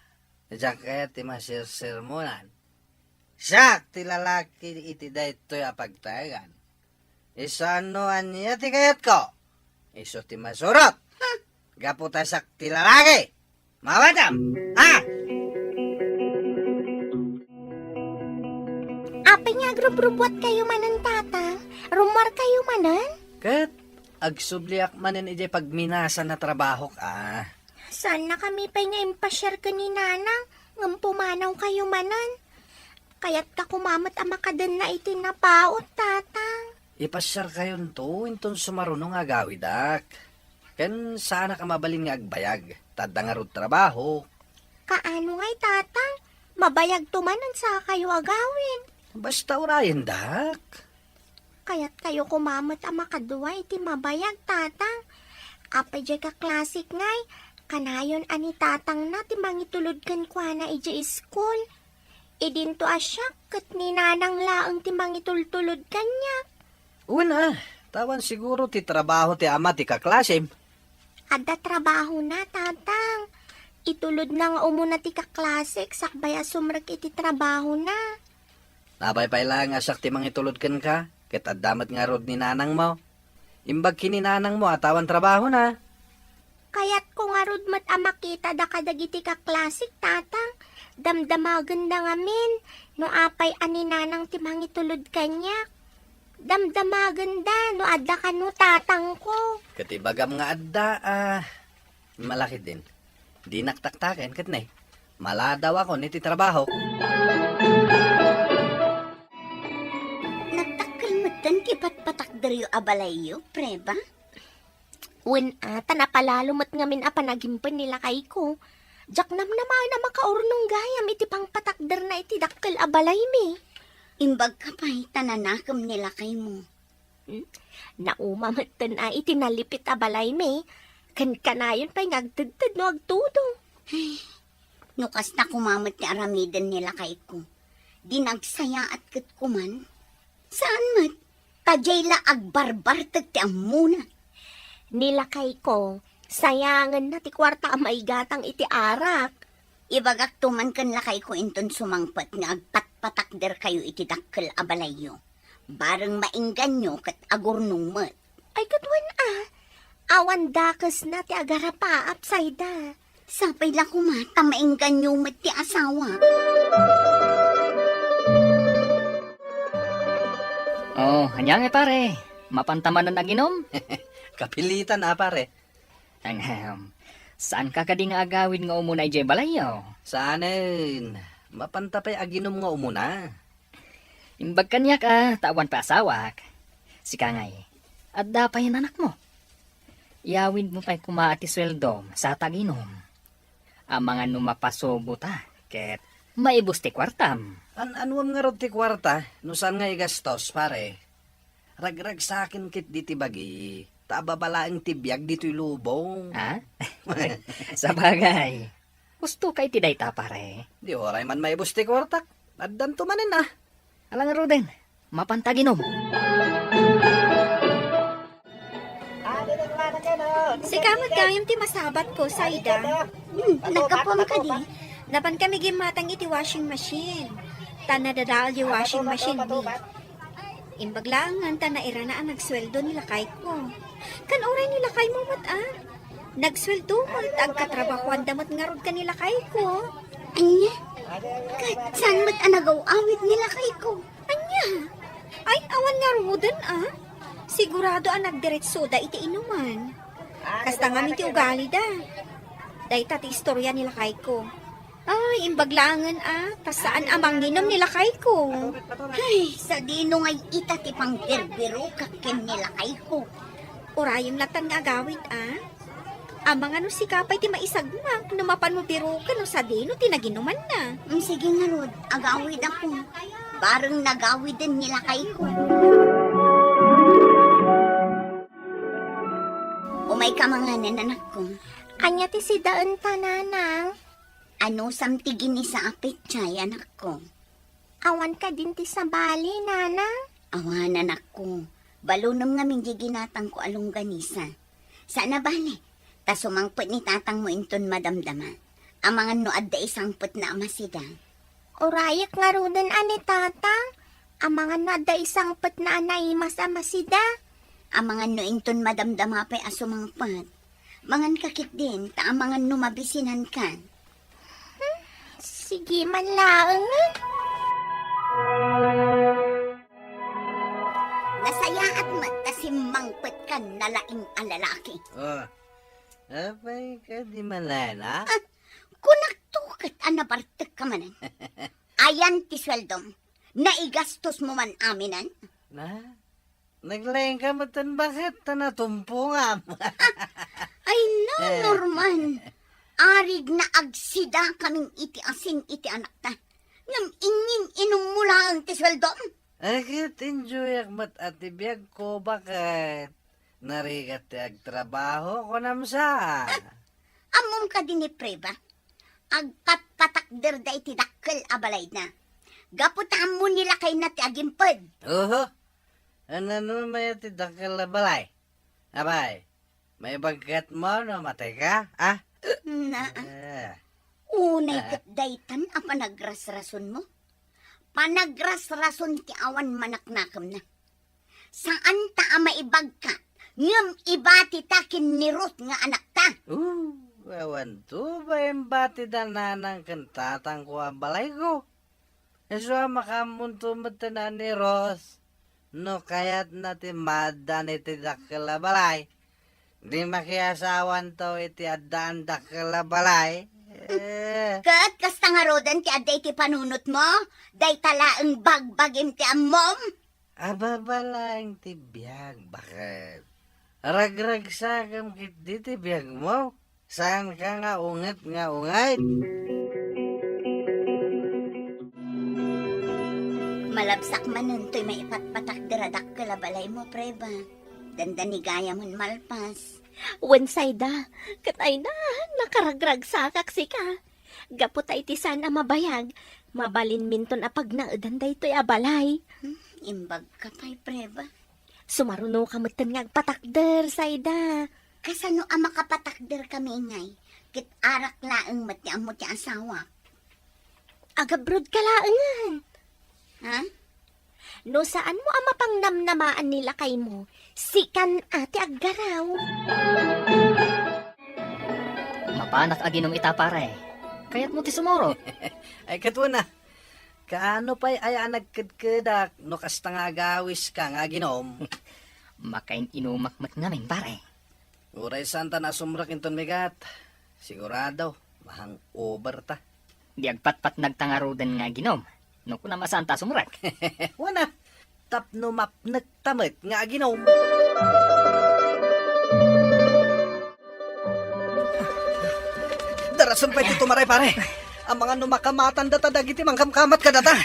Diak kayat ti masersermonan. Siak ti lalaki iti daytoy a pagtaengan. Isu a no ania ti kayatko, isu ti masurot. Gapu ta siak ti lalaki. Mawatam, ha? Apay nga agrubrubuatkayo manen, Tatang? Rummuarkayo manen? Ket agsubliak manen idiay pagminasan a trabahok, a. Saannakami pay nga impasiar ken ni Nanang, ngem pumanawkayo manen. Kayatka koma met a makadenna iti napaut, Tatang. Ipasiarkayonto inton sumaruno nga agawidak. Ken saanak a mabalin nga agbayag, ta adda ngarud trabaho. Kaano ngay, Tatang? Mabayagto manen sakayo agawid. Basta urayendak. Kayatkayo koma met a makadua iti mabayag, Tatang. Apay diay kaklasek ngay, kanayon a ni Tatangna ti mangitulod kenkuana idiay iskul. Idinto a siak ket ni Nanang laeng ti mangitultulod kaniak. Wen a, ta awan siguro ti trabaho ti ama ti kaklasem. Adda trabahona, Tatang. Itulodna nga umuna ti kaklasek sakbay a sumrek iti trabahona. Apay pay laeng a siak ti mangitulod kenka, ket adda met ngarud ni Nanangmo. Imbag ken ni Nanangmo a ta awan trabahona. Kayatko ngarud met a makita dagiti kaklasek, Tatang. Damdamagenda ngamin no apay a ni Nanang ti mangitulod kaniak. Damdamagenda no adda kano tatangko. Ket ibagam nga adda, a, malakidin. Dinak taktaken ket ne, maladawakon iti trabahok. Nagdakkel metten ti patpatakderyo a balayyo, Preba? Wen a, ta napalalo met ngamin a panagimped ni lakayko. Diak namnamaen a makaurnong gayam iti pangpatakderna iti dakkel a balaymi. Imbagka pay ta nanakem ni lakaymo. Hmm? Nauma metten a iti nalipit a balaymi. Ken kanayon pay nga agtedted no agtudong. Ay, no kasta koma met ti aramiden ni lakayko, di nagsayaat ket kuman. Saan met, ta diay la agbarbartek ti ammona. Ni lakayko, sayangenna ti kuarta a maigatang iti arak. Ibagakto man ken lakayko inton sumangpet nga agpatpatakderkayo iti dakkel a balayyo. Bareng maingganyo ket agurnong met. Ay, ket wen a, awan dakesna ti agarapaap, Sayda. Sapay la koma ta maingganyo met ti asawa. Oh, ania ngay, pare? Mapanta manen aginom? Kapilitan a, pare. Ahem. Saanka kadi nga agawid nga umuna idiay balayyo? Saanen. Mapanta pay aginom nga umuna. Imbag kaniak a, ta awan pay asawak. Sika ngay, adda pay nanakmo. Iyawidmo pay koma ti sueldom sa ta aginom. Amangan no mapasubo ta, ket maibus ti kuartam. An-anuem ngarud ti kuarta, no saan nga igastos, pare? Ragragsaken ketdi ti bagi, ta ababa laeng ti biag ditoy lubong. Ha? Sabagay. Husto ka iti dayta, pare. Di uray man maibus ti kuartak. Addanto manen a. Ala ngaruden, mapanta aginom. Sika met gayam ti masabatko, Sayda. Hmm, naggapuam kadi? Napan kami gimmatang iti washing machine. Ta nadadael ti washing machine mi. Imbag laengen ta nairana a nagsueldo ni lakayko. Kan uray ni lakaymo met a. Nagsueldo met, agkatrabahoanda met ngarud ken ni lakayko. Ania? Ket saan met a nagaw-awid ni lakayko? Ania? Ay, awan ngaruden a. Sigurado a nagdiretsoda iti inuman. Kasta ngamin ti ugalida. Dayta ti istoria ni lakayko. Ay, imbag laengen a, ta saan a manginom ni lakayko. Ay, sadino ngay ita ti pangbirbirokak ken ni lakayko? Urayem latta nga agawid a. Amangan no sika pay ti maisagmak no mapanmo biroken no sadino ti naginumanna. Mm, sige ngarud, agawidakon. Bareng nagawiden ni lakayko. Umayka manganen, anakko. Ania ti sidaenta, nanang? Anusam ti ginisa a pechay, anakko? Awan kadin ti sabali, nanang? Awan, anakko. Balonem ngamin diay ginatangko a longganisa. Saan a bale, ta sumangpet ni tatangmo inton madamdama. Amangan no adda isangpetna a masida. Urayek ngaruden a ni tatang. Amangan no adda isangpetna a naimas a masida. Amangan no inton madamdama pay a sumangpet. Manganka ketdin, ta amangan no mabisinanka. Hmm, sige man laeng. Nasayaat met ta simmangpetkan nalaing a lalaki. Oh, apay kadi manen a? Ah, kunakto ket a nabartekka manen. Ayan ti sueldom. Naigastosmo man aminen? Na? Naglaingka metten baket ta natumpongam. Ay, no, eh. Norman. Arig na agsida kamin iti asin iti anakta. Ngem ingin-inummo laeng ti sueldom. Ket enjoyak met a ti biagko, baket. Narigat ti agtrabaho, kunam sa. Ah, ammom kadi ni Preba? Agpatpatakder da iti dakkel a balayna. Gapu ta ammo ni lakayna ti agimped. Oho. An-ano met ti dakkel a balay? Apay, maibagkatmo no mateka, a? Na, eh. Unay ket daytan a panagrasrasonmo. Panagrasrason ti awan manaknakemna. Saanta a maibagka, ngem ibati ta ken ni Ruth nga anakta. Oh. Awanto, bain batida nanang ken tatangko a balayko. Isu a makaammonto metten a ni Ros no kayatna ti maaddaan iti dakkel a balay. Di makiasawanto iti addaan dakkel a balay. Eh. Ket kasta ngaruden ti adda iti panunotmo? Dayta laeng bagbagim ti ammom? Ababa laeng ti biag, baket. Ragragsakam ketdi ti biagmo. Saanka nga unget nga unget. Malabsak manen toy maipatpatakder a dakkel a balaymo, Preba. Dandani gayam malpas. Wen, Sayda, ket ay na, nakaragragsakak sika. Gapu ta iti saan a mabayag, mabalinminton a pagnaedan daytoy a balay. Hmm, imbagka pay, Preba. Sumarunoka metten nga agpatakder, Sayda. Kasano a makapatakder kami ngay? Ket arak laeng met ti ammo ti asawak. Agabrodka laengen. Ha? No saanmo a mapangnamnamaan ni lakaymo, sikan a ti aggaraw. Mapanak aginom ita, pare. Kayatmo ti sumurot? Ay, ket wen a. Kaano pay aya a nagkedkedak no kasta nga agawiska nga aginom? Makain-inumak met ngamin, pare. Uray saanta a sumrek inton migat, sigurado, mahang over ta. Di agpatpatnagta ngaruden nga aginom, no kunam a saanta a sumrek. Wen a, tapno mapnekta met nga aginom. Darasen pay ti tumaray, pare. Amangan no makamatandata dagiti mangkamkamata kadata.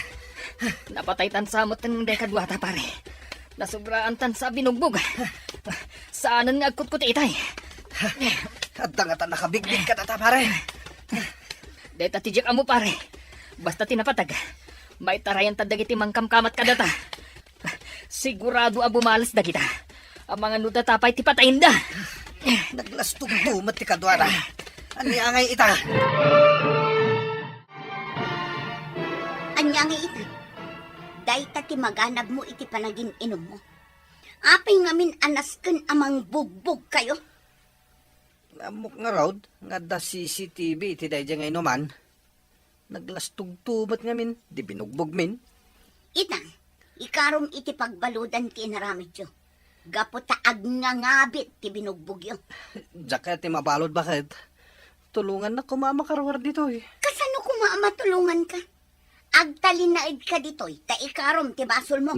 Napataytan sa met ti kaduata, pare. Nasobraantan sa binugbog. Saanen nga agkutkuti itay. Adda ngata nakabigbig kadata, pare. Dayta ti diak ammo, pare. Basta ti napateg, maitarayanta dagiti mangkamkamata kadata. Sigurado a bumales dagita. Amangan no data pay ti patayenda. Naglastogto met ti kaduada. Ania ngay ita? Ania ngay ita? Dayta ti maganabmo iti panagin-inummo. Apay ngamin a nasken a mangbugbogkayo? Ammok ngarud nga adda C C T V iti daydiay nga inuman. Naglastogto met ngamin, di binugbogmin. Ita, ikarom iti pagbaludan ti inaramidyo. Gapu ta agngangabit ti binugbogyo. Diak kayat ti mabalud, baket. Tulongannak koma a makaruar ditoy. Kasano koma a matulonganka? Agtalinaedka ditoy ta ikarom ti basolmo.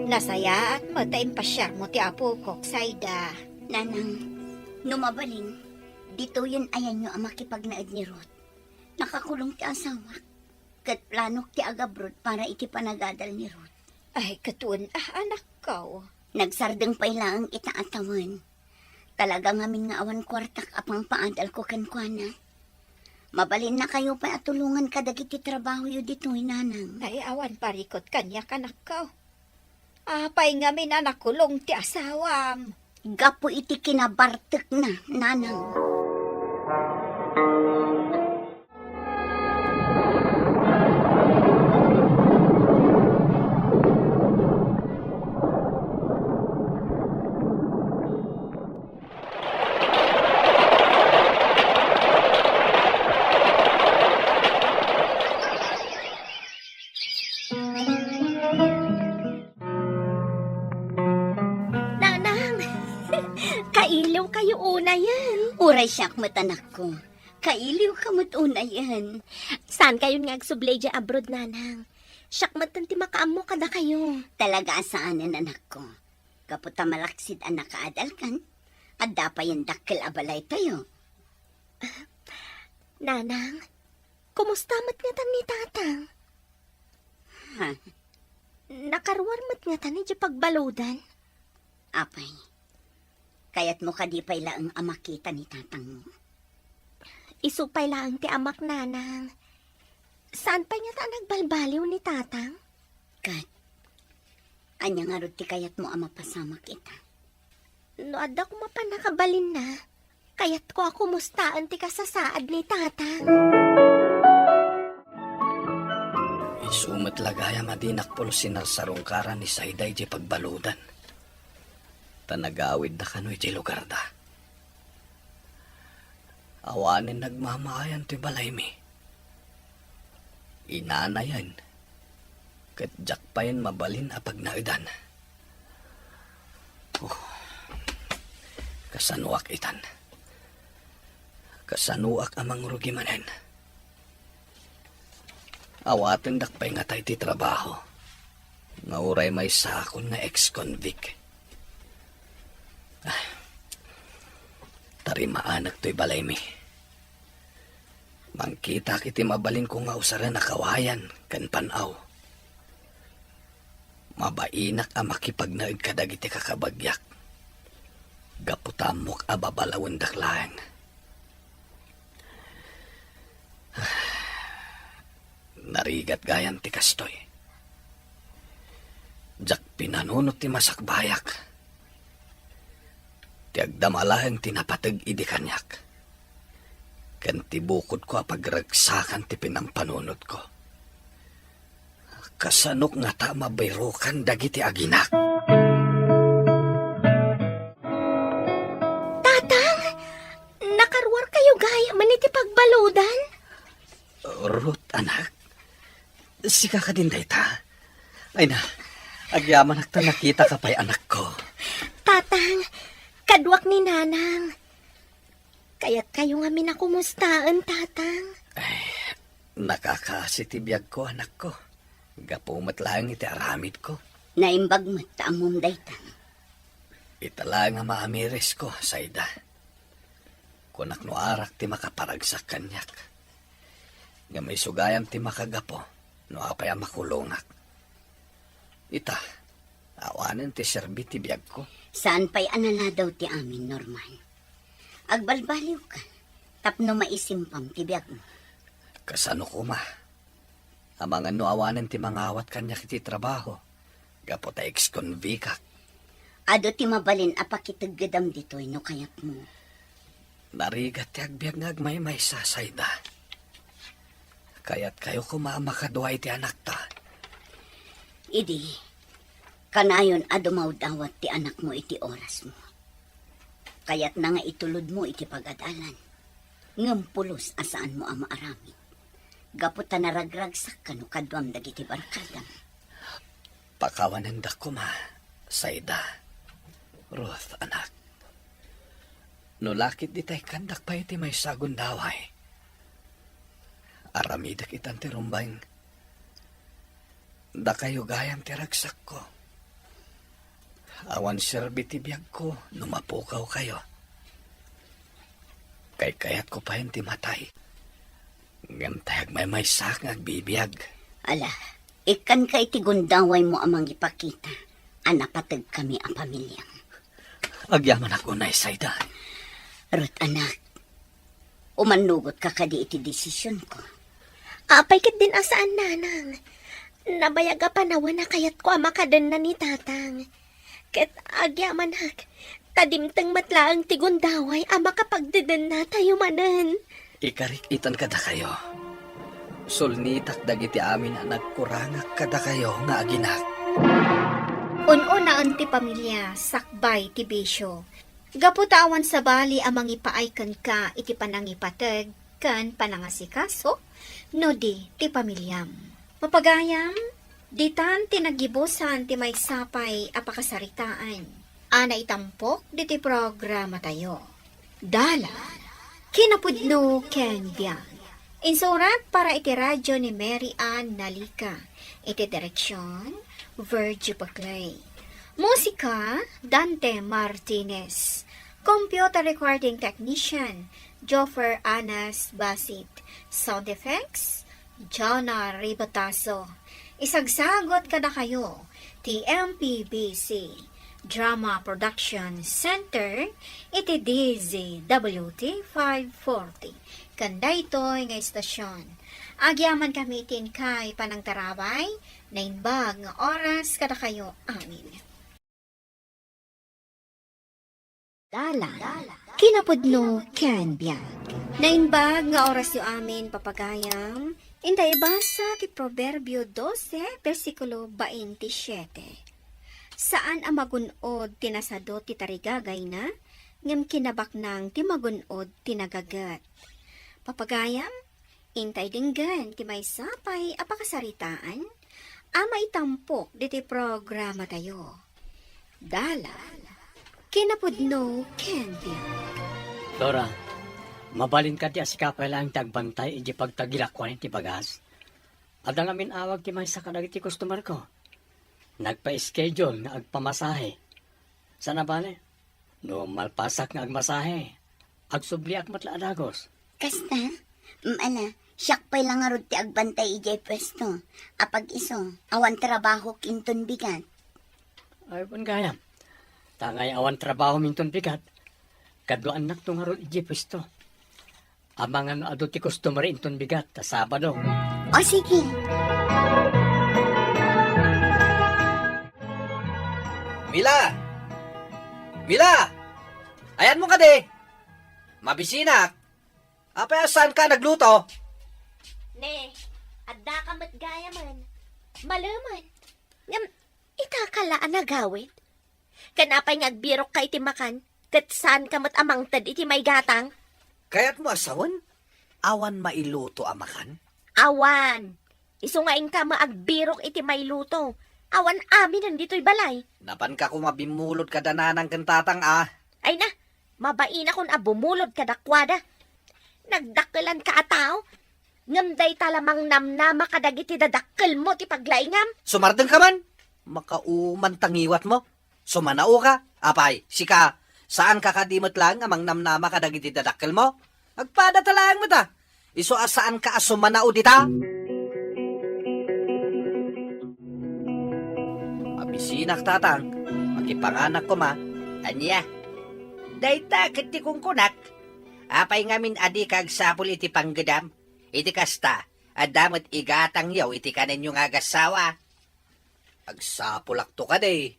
Nasayaat met ta impasiarmo ti apokok, Sayda. Nanang, no mabalin, ditoyen ayanyo a makipagnaed ni Ruth. Nakakulong ti asawak, ket planok ti agabrod para iti panagadal ni Ruth. Ay, ket wen a, anakko. Nagsardeng pay laeng ita a tawen. Talaga ngamin nga awan kuartak a pangpaadalko kenkuana. Mabalinnakayo pay a tulongan kadagiti trabahoyo ditoy, Nanang. Ay, awan parikut kaniak, anakko. Apay ngamin a nakulong ti asawam? Gapu iti kinabartekna, Nanang. Nanang, kailiwkayo unayen. Uray siak met, anakko. Kailiwka met unayen. Saankayon nga agsubli idiay abroad, Nanang. Siak metten ti makaammo kadakayo. Talaga a saanen, anakko. Gapu ta malaksid a nakaadalkan, adda payen dakkel a balaytayo. Nanang, kumusta met ngatan ni Tatang? Ha? Nakaruar met ngatan idiay pagbaludan? Apay, kayatmo kadi pay laeng a makita ni Tatangmo? Isu pay laeng ti amak, Nanang. Saan pay ngata a nagbalbaliw ni Tatang? Ket, ania ngarud ti kayatmo a mapasamak ita? No adda koma pannakabalinna, kayatko a kumustaen ti kasasaad ni Tatang. Isu met la gayam a dinak pulos sinarsarungkaran ni Sayda idiay pagbaludan. Ta nagawidda kano iti lugarda. Awanen nagmamaayan toy balaymi. Inanayen, ket diak payen mabalin a pagnaedan. Oh, kasanoak itan? Kasanoak a mangrugi manen? Awatendak pay ngata iti trabaho nga uray maysakon nga ex-convict. Ah, tarimaanek toy balaymi. Mangkitak iti mabalinko nga usaren a kawayan ken pan-aw. Mabainak a makipagnaed kadagiti kakabagiak gapu ta ammok a babalawendak laeng. Narigat gayam ti kastoy. Diak pinanunot ti masakbayak. Ti agdama laeng ti napateg idi kaniak, ken ti bukodko a pagragsakan ti pinampanunotko. Kasanok ngata mabirukan dagiti aginak? Tatang, nakaruarkayo gayam iti pagbaludan? Ruth, anak, sika kadin dayta? Ay na, agyamanak ta nakitaka pay, anakko. Tatang, kaduak ni Nanang. Kayatkayo ngamin a kumustaen, Tatang? Ay, nakakaasi ti biagko, anakko. Gapu met laeng iti aramidko. Naimbag met ta ammom dayta. Ita laeng a maamiresko, Saida. Kunak no arak ti makaparagsak kaniak. Ngem isu gayam ti makagapu no apay a makulongak. Ita, awanen ti serbi ti biagko. Saan pay a naladaw ti amin, Norman. Agbalbaliwka tapno maisimpam ti biagmo. Kasano koma? Amangan no awanen ti mangawat kaniak iti trabaho, gapu ta ex-convictak. Adu ti mabalin a pakiteggedam ditoy no kayatmo. Narigat ti agbiag nga agmaymaysa, Saida. Kayatkayo koma a makadua iti anakta. Idi, kanayon a dumawdawat ti anakmo iti orasmo. Kayatna nga itulodmo iti pagadalan. Ngem pulos a saanmo a maaramid. Gapu ta naragragsak kano kaduam dagiti barkadam. Pakawanendak koma, Saida. Ruth, anak. No lakit ditay kandak pay iti maysa a gundaway. Aramidek itan ti rumbeng. Dakayo gayam ti ragsakko. Awan serbi ti biagko no mapukawkayo. Kaykayatko payen ti matay. Ngem tay agmaymaysaak nga agbibiag. Ala, ikkanka iti gundawaymo a mangipakita a napategkami a pamiliam. Agyamanak unay, Saida. Ruth, anak, umannugotka kadi iti desisionko? Apay ketdin a saan, Nanang? Nabayag a panawen a kayatko a makadenna ni Tatang. Ket agyamanak, ta dimteng met laeng ti gundaway a makapagdedennatayo manen. Ikarik itan kadakayo. Sulnitak dagiti amin a nagkurangak kadakayo nga aginak. Un-unaen ti pamilia sakbay ti bisio. Gapu ta awan sabali a mangipaay kenka iti panangipateg ken panangasikaso, no di ti pamiliam. Mapagayam, ditan ti naggibusan ti maysa pay a pakasaritaan a naitampok ditoy programatayo. Dalan, kinapudno ken biag. Insurat para iti radio ni Mary Ann Nalica. Iti direksion, Virgie Paclay. Musika, Dante Martinez. Computer recording technician, Joffer Anas Basit. Sound effects, Jonah Ribatazo. Isagsagot kadakayo ti M P B C Drama Production Center iti D Z W T five forty. Ken daytoy nga istasyon, agyamankami iti inkay panangtarabay, naimbag nga oras kadakayo amin. Dalan, kinapudno ken biag. Naimbag nga orasyo amin, papagayam. Inta ibasa ti Proverbio doce, bersikulo veintisiete. Saan a magun-od ti nasadut ti tarigagayna, ngem kinabaknang ti magun-od ti nagaget. Papagayam, intay denggen ti maysa pay a pakasaritaan a maitampok ditoy programatayo. Dalan, kinapudno ken biag. Flora, mabalin kadi a sika pay laeng ti agbantay idiay pagtagilakuan iti bagas? Adda ngamin awag ti maysa kadagiti customer-ko. Nagpa-schedule nga agpamasahe. Saan a bale, no malpasak nga agmasahe, agsubliak met la a dagus. Kasta? Mm, ala, siak pay la ngarud ti agbantay idiay puesto. Apag-isu, awan trabahok inton bigat. Ay, wen gayam. Ta ngay awan trabahom inton bigat, kaduaannakto ngarud idiay puesto. Amangan no adu ti customer inton bigat ta Sabado. O, sige. Mila! Mila! Ayanmo kadi? Mabisinak. Apay a saanka a nagluto? Ne, addaka met gayamen. Malemen. Ngem, itaka la a nagawid? Ken apay nga agbirokka iti makan, ket saanka met a mangted iti maigatang? Kayatmo a sawen? Awan mailuto a makan? Awan. Isu nga inka met agbirok iti mailuto. Awan aminen ditoy balay. Napanka koma bimmulod kada nanang ken tatang a. Ay na, mabainakon a bumulod kadakuada. Nagdakkelanka a tao, ngem dayta la mangnamnama kadagiti dadakkelmo ti paglaingam. Sumardengka man. Makauman ta ngiwatmo. Sumanaoka? Apay, sika, saanka kadi met laeng a mangnamnama kadagiti dadakkelmo? Agpadata laeng met a. Isu a saanka a sumanao dita? Mabisinak, tatang. Makipanganak koma. Ania? Dayta ket ti kunkunak. Apay ngamin a dika agsapul iti panggedam? Iti kasta, adda met igatangyo iti kanenyo nga agassawa. Agsapulakto kadi.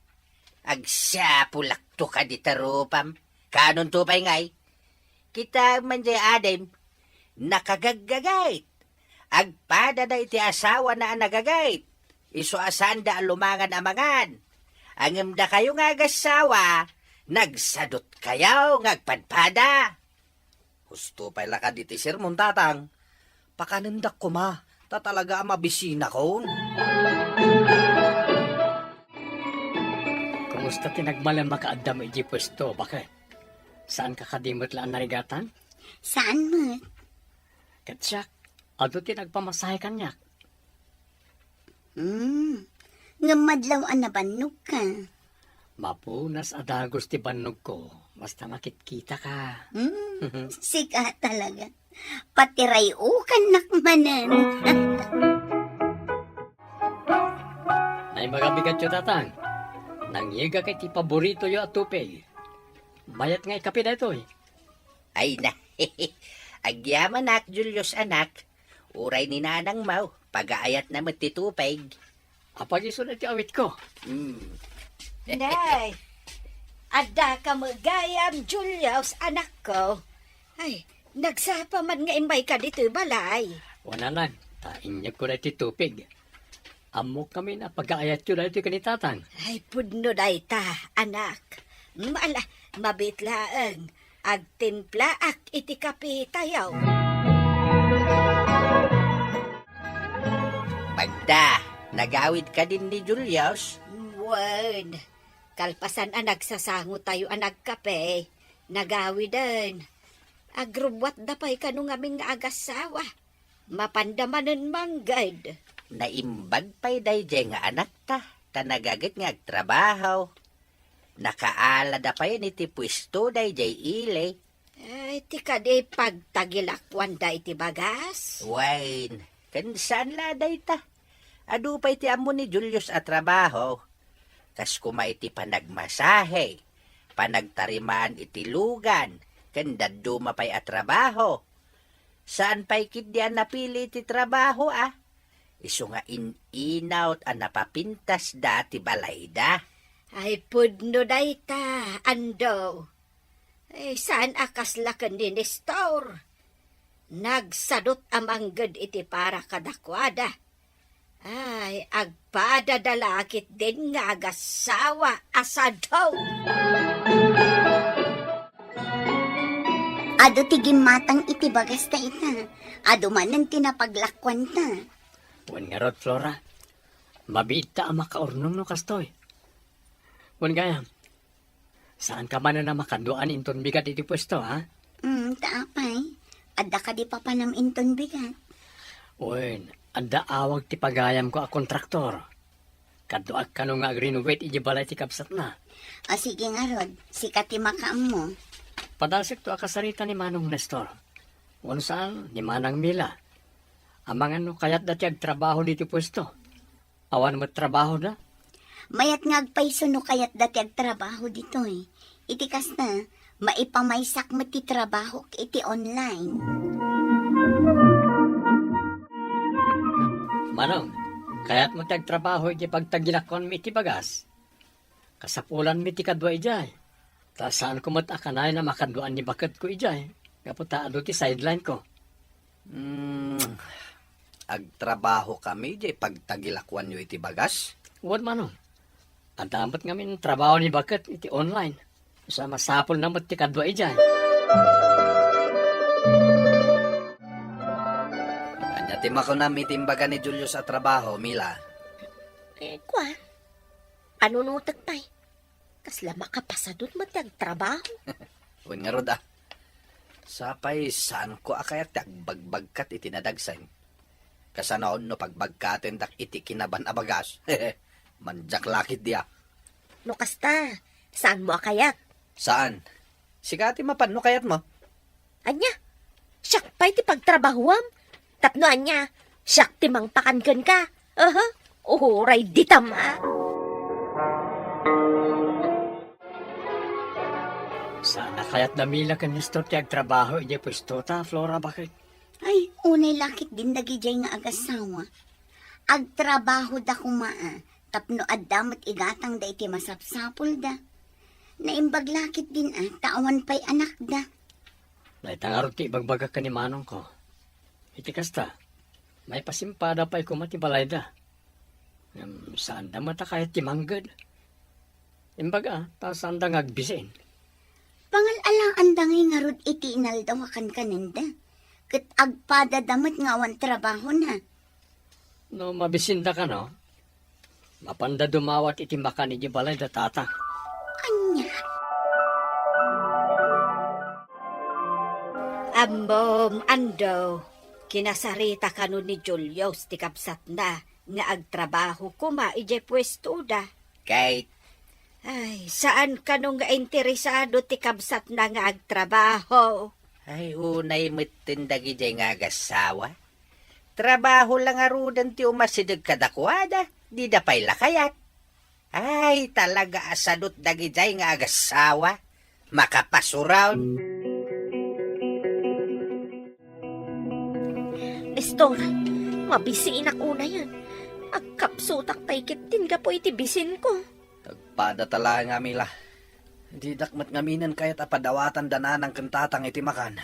Agsapulakto kadi ta rupam. Kanonto pay ngay? Kita man jay adim, nakagaggagayt. Agpadada iti asawana a nagagayt. Isu a saanda a lumangan a mangan. Ngem dakayo nga agassawa, nagsadutkayo nga agpadpada. Husto pay la kadi ti sermon, tatang. Pakanendak koma, ta talaga a mabisinakon. Kumusta ti nagmalem a kaaddam idiay puesto, baket? Saanka kadi met la a narigatan? Saan met? Ket siak, adu ti nagpamasahe kaniak. Hmm, ngem madlaw a nabannogka. Mapunas a dagus ti bannogko, basta makitkitaka. Hmm, sika talaga. Patiray-okannak manen. Naimbag a bigatyo, tatang. Nangyegak iti paboritoyo a tupig. Mayat nga ikapi daytoy. Ay na. Agyamanak, Julius, anak. Uray ni nanangmo, pagaayatna met ti tupig. Apag-isu daytoy awitko. Hmm. Nay, addaka met gayam, Julius, anakko. Ay, nagsapa man nga immayka ditoy balay. Wen, ta inyegko daytoy tupig. Ammok ngamin a pagaayatyo daytoy ken ni tatang. Ay, pudno dayta, anak. Mala, mabiit laeng. Agtimplaak iti kapitayo. Magda, nagawid kadin ni Julius? Wen, kalpasan a nagsasangotayo a nagkape, nagawiden. Agrubbuatda pay kano ngamin nga agassawa. Mapanda manen mangged. Naimbag pay daydiay nga anakta, ta nagaget nga agtrabaho. Nakaalada pay iti puesto daydiay ili. Ay, ti kadi pagtagilakuanda iti bagas? Wen, ken saan la dayta. Adu pay ti ammo ni Julius a trabaho. Kas koma iti panagmasahe, panagtarimaan iti lugan, ken dadduma pay a trabaho. Saan pay ketdi a napili ti trabaho a? Isu nga in-inawt a napapintasda ti balayda. Ay, pudno dayta, Ando. Ay, saan a kasla ken ni Nestor? Nagsadut a mangged iti para kadakuada. Ay, agpada da la ketdin nga agasawa a sado. Adu ti gimmatang iti bagas dayta. Adu manen ti napaglakuanta. Wen ngarud, Flora, mabiit ta a makaurnong no kastoy. Wen gayam, saanka manen a makaduaan inton bigat iti puesto, ha? Mm, ta apay, adda kadi papanam inton bigat? Wen, adda awag ti pagayamko a kontraktor. Kaduak kano nga agrenovate iti balay ti kabsatna. A, sige ngarud, sika ti makaammo. Padasekto a kasarita ni Manong Nestor. Wen saan, ni Manang Mila. Amangan no kayatda ti agtrabaho ditoy puesto. Awan met trabahoda. Mayat nga agpayso no kayatda ti agtrabaho ditoy. Iti kasta, maipamaysak met ti trabahok iti online. Manong, kayatmo ti agtrabaho iti pagtagilakuanmi iti bagas? Kasapulanmi ti kadua idiay. Ta saanko met a kanayon a makaduaan ni baketko idiay, gapu ta adu ti sideline ko. Hmm, agtrabahokami idiay pagtagilakuanyo iti bagas? Wen, Manong. Adda met ngamin trabaho ni baket iti online. Sa masapulna met ti kadua idiay. Ania ti makunam iti imbaga ni Julius a trabaho, Mila? Eh, kua, panunotek pay. Kasla makapasadut met ti agtrabaho. Wen ngarud, a. Sapay, saanko a kayat ti agbagbagkat iti nadagsen. Kasano no pagbagkatendak iti kinaban a bagas? Mandiak la ketdi, a. No kasta, saanmo a kayat? Saan? Sika ti mapan no kayatmo. Ania? Siak pay ti pagtrabahuam? Tapno ania, siak ti mangpakan kenka? Aha, uray ditam, a. Saan a kayat da Mila ken Nestor ti agtrabaho idiay puestota, Flora, baket? Ay, unay la ketdin dagidiay nga agasawa. Agtrabahoda koma, a, tapno adda met igatangda iti masapsapulda. Naimbag la ketdin, a, ta awan pay anakda. Dayta ngarud ti ibagbagak ken ni manongko. Iti kasta, maipasimpada pay koma ti balayda. Ngem saanda met a kayat ti mangged. Imbaga, ta saanda nga agbisin. Pangal-alaanda ngay ngarud iti inaldaw a kankanenda, ket agpadada met nga awan trabahona. No mabisinda kano, mapanda dumawat iti makan iti balay da tata. Ania? Ammom, Ando, kinasarita kano ni Julius ti kabsatna nga agtrabaho koma idiay puestoda. Kay, ay, saan kano nga interesado ti kabsatna nga agtrabaho? Ay, unay metten dagidiay nga agasawa. Trabaho la ngaruden ti umasideg kadakuada, dida pay la kayat. Ay, talaga a sadut dagidiay nga agasawa. Makapasuraw. Nestor, mabisinak unayen. Agkapsutak pay ketdin gapu iti bisinko. Agpada talaga, Mila. Didak met ngaminen kayat a padawatan da nanang ken tatang iti makan.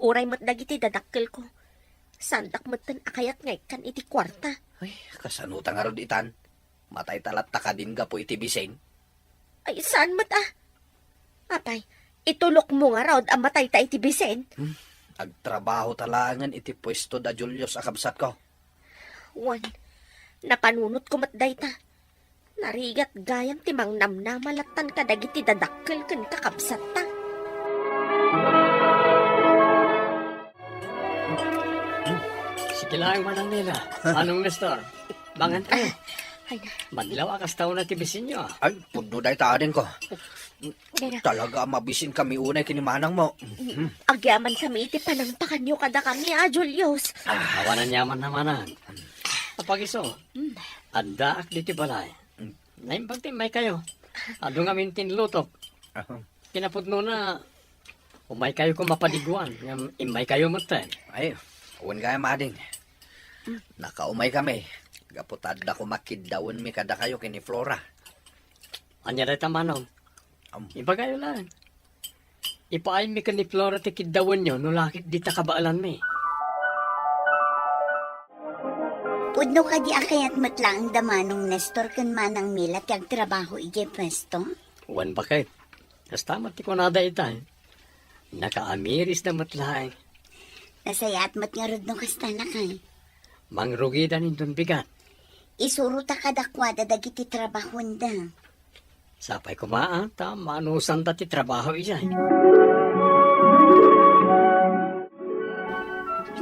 Uray met dagiti dadakkelko. Saandak metten a kayat nga ikkan iti kuarta. Ay, kasano ta ngarud itan? Matayta latta kadin gapu iti bisin? Ay, saan met a? Apay, itulokmo ngarud a matayta iti bisin? Hmm, agtrabaho ta laengen iti puesto da Julius a kabsatko. Wen, napanunotko met dayta. Narigat gayam ti mangnamnama lattan kadagiti dadakkel ken kakabsatta. Sige lang, Manang Nela. Manong Nestor, mangan kayo. Ay, na. Madlaw a kasta una ti bisinyo, a. Ay, pudno dayta adingko. Dara. Talaga a mabisinkami unay ken ni manangmo. Mm. Agyamankami iti panangpakanyo kadakami, a, Julius. Ah, awan a yaman na, manang. Apagiso, mm, addaak ditoy balay. Mm. Naimbag ti immaykayo. Adu ngamin ti inlutok. Aha. Kinapudnona, umaykayo koma padiguan, ngem immaykayo metten. Ay, wen gayam ading. Nakaumaykami, gapu ta adda koma kiddawenmi kadakayo ken ni Flora. Ania dayta, manong? Am. Ibagayo laeng. Ipaaymi ken ni Flora ti kiddawenyo no la ket dita kabaelanmi. Pudno kadi a kayat met laeng da Manong Nestor ken Manang Mila ti agtrabaho idiay puesto? Wen, baket. Kasta met ti kunada ita, eh. Nakaamirisda met laeng. Nasayaat met ngarud no kasta, lakay. Mangrugida inton bigat. Isurota kadakuada dagiti trabahoenda. Sapay koma, ah, ta maanusanda ti trabaho idiay.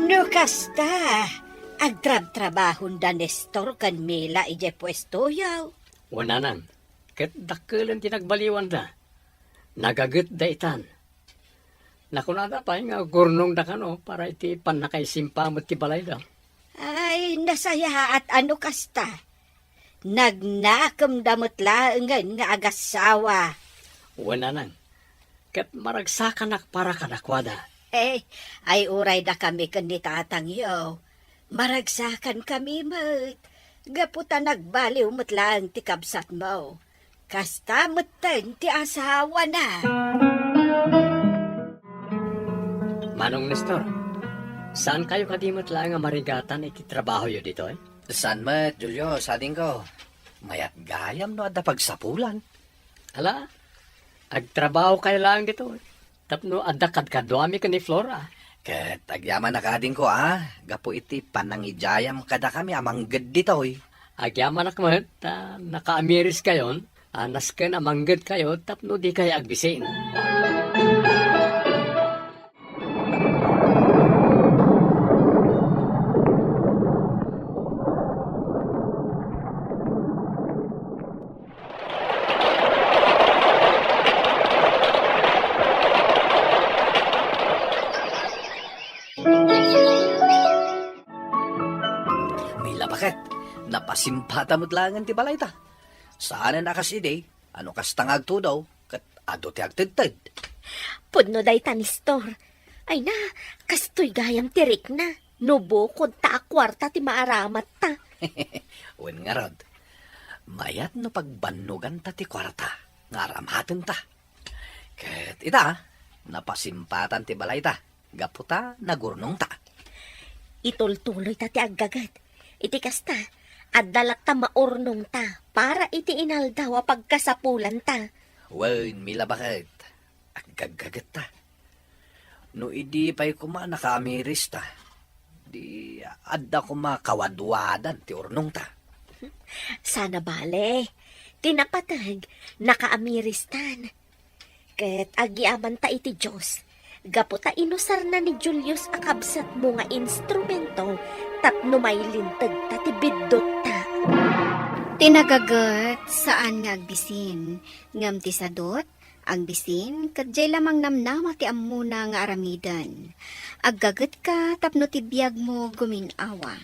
No kasta, agtrabtrabahon da Nestor ken Mila idiay puestoyo. Wen, nanang, ket dakkelen ti nagbaliwanda. Nagagetda itan. Nakunada pay nga gurnongda kano para iti pannakaisimpa met ti balayda. Ay, nasayaat a no kasta. Nagnakemda met laengen nga agassawa. Wen, nanang, ket maragsakanak para kadakuada. Eh, ay uray dakami ken ni tatangyo. Maragsakankami met, gapu ta nagbaliw met laeng ti kabsatmo. Kasta metten ti asawana. Manong Nestor, saankayo kadi met laeng a marigatan iti trabahoyo ditoy? Saan met, Julio, sadingko. Mayat gayam no adda pagsapulan. Ala, agtrabahokayo laeng ditoy. Tapno adda kadkaduami ken ni Flora. Ket agyamanak adingko, a, gapu iti panangidiayam kadakami a mangged ditoy. Agyamanak met ta nakaamiriskayon a nasken a manggedkayo tapno dikay agbisin. Mila, baket, napasimpata met laengen ti balayta. Saanen a kas idi, a no kasta nga agtudo, ket adu ti agtedted. Pudno dayta, Nestor. Ay na, kastoy gayam ti rikna. No bukodta a kuarta ti maaramatta. Wen ngarud, mayat no pagbannoganta ti kuarta nga aramatenta. Ket ita, napasimpatan ti balayta, gapu ta nagurnongta. Itultuloyta ti aggaget. Iti kasta, adda latta maurnongta para iti inaldaw a pagkasapulanta. Wen, Mila, baket, aggaggagetta. No idi pay koma nakaamirista, di adda koma kawadwadan ti urnongta. Sana bale, ti napateg, nakaamiristan. Ket agyamanta iti Dios, gapu ta inusarna ni Julius a kabsatmo nga instrumento tapno mailintegta ti biddotta. Ti nagaget, saan nga agbisin, ngem ti sadut, agbisin, ket diay la mangnamnama ti ammona nga aramiden. Aggagetka tapno ti biagmo gumin-awa.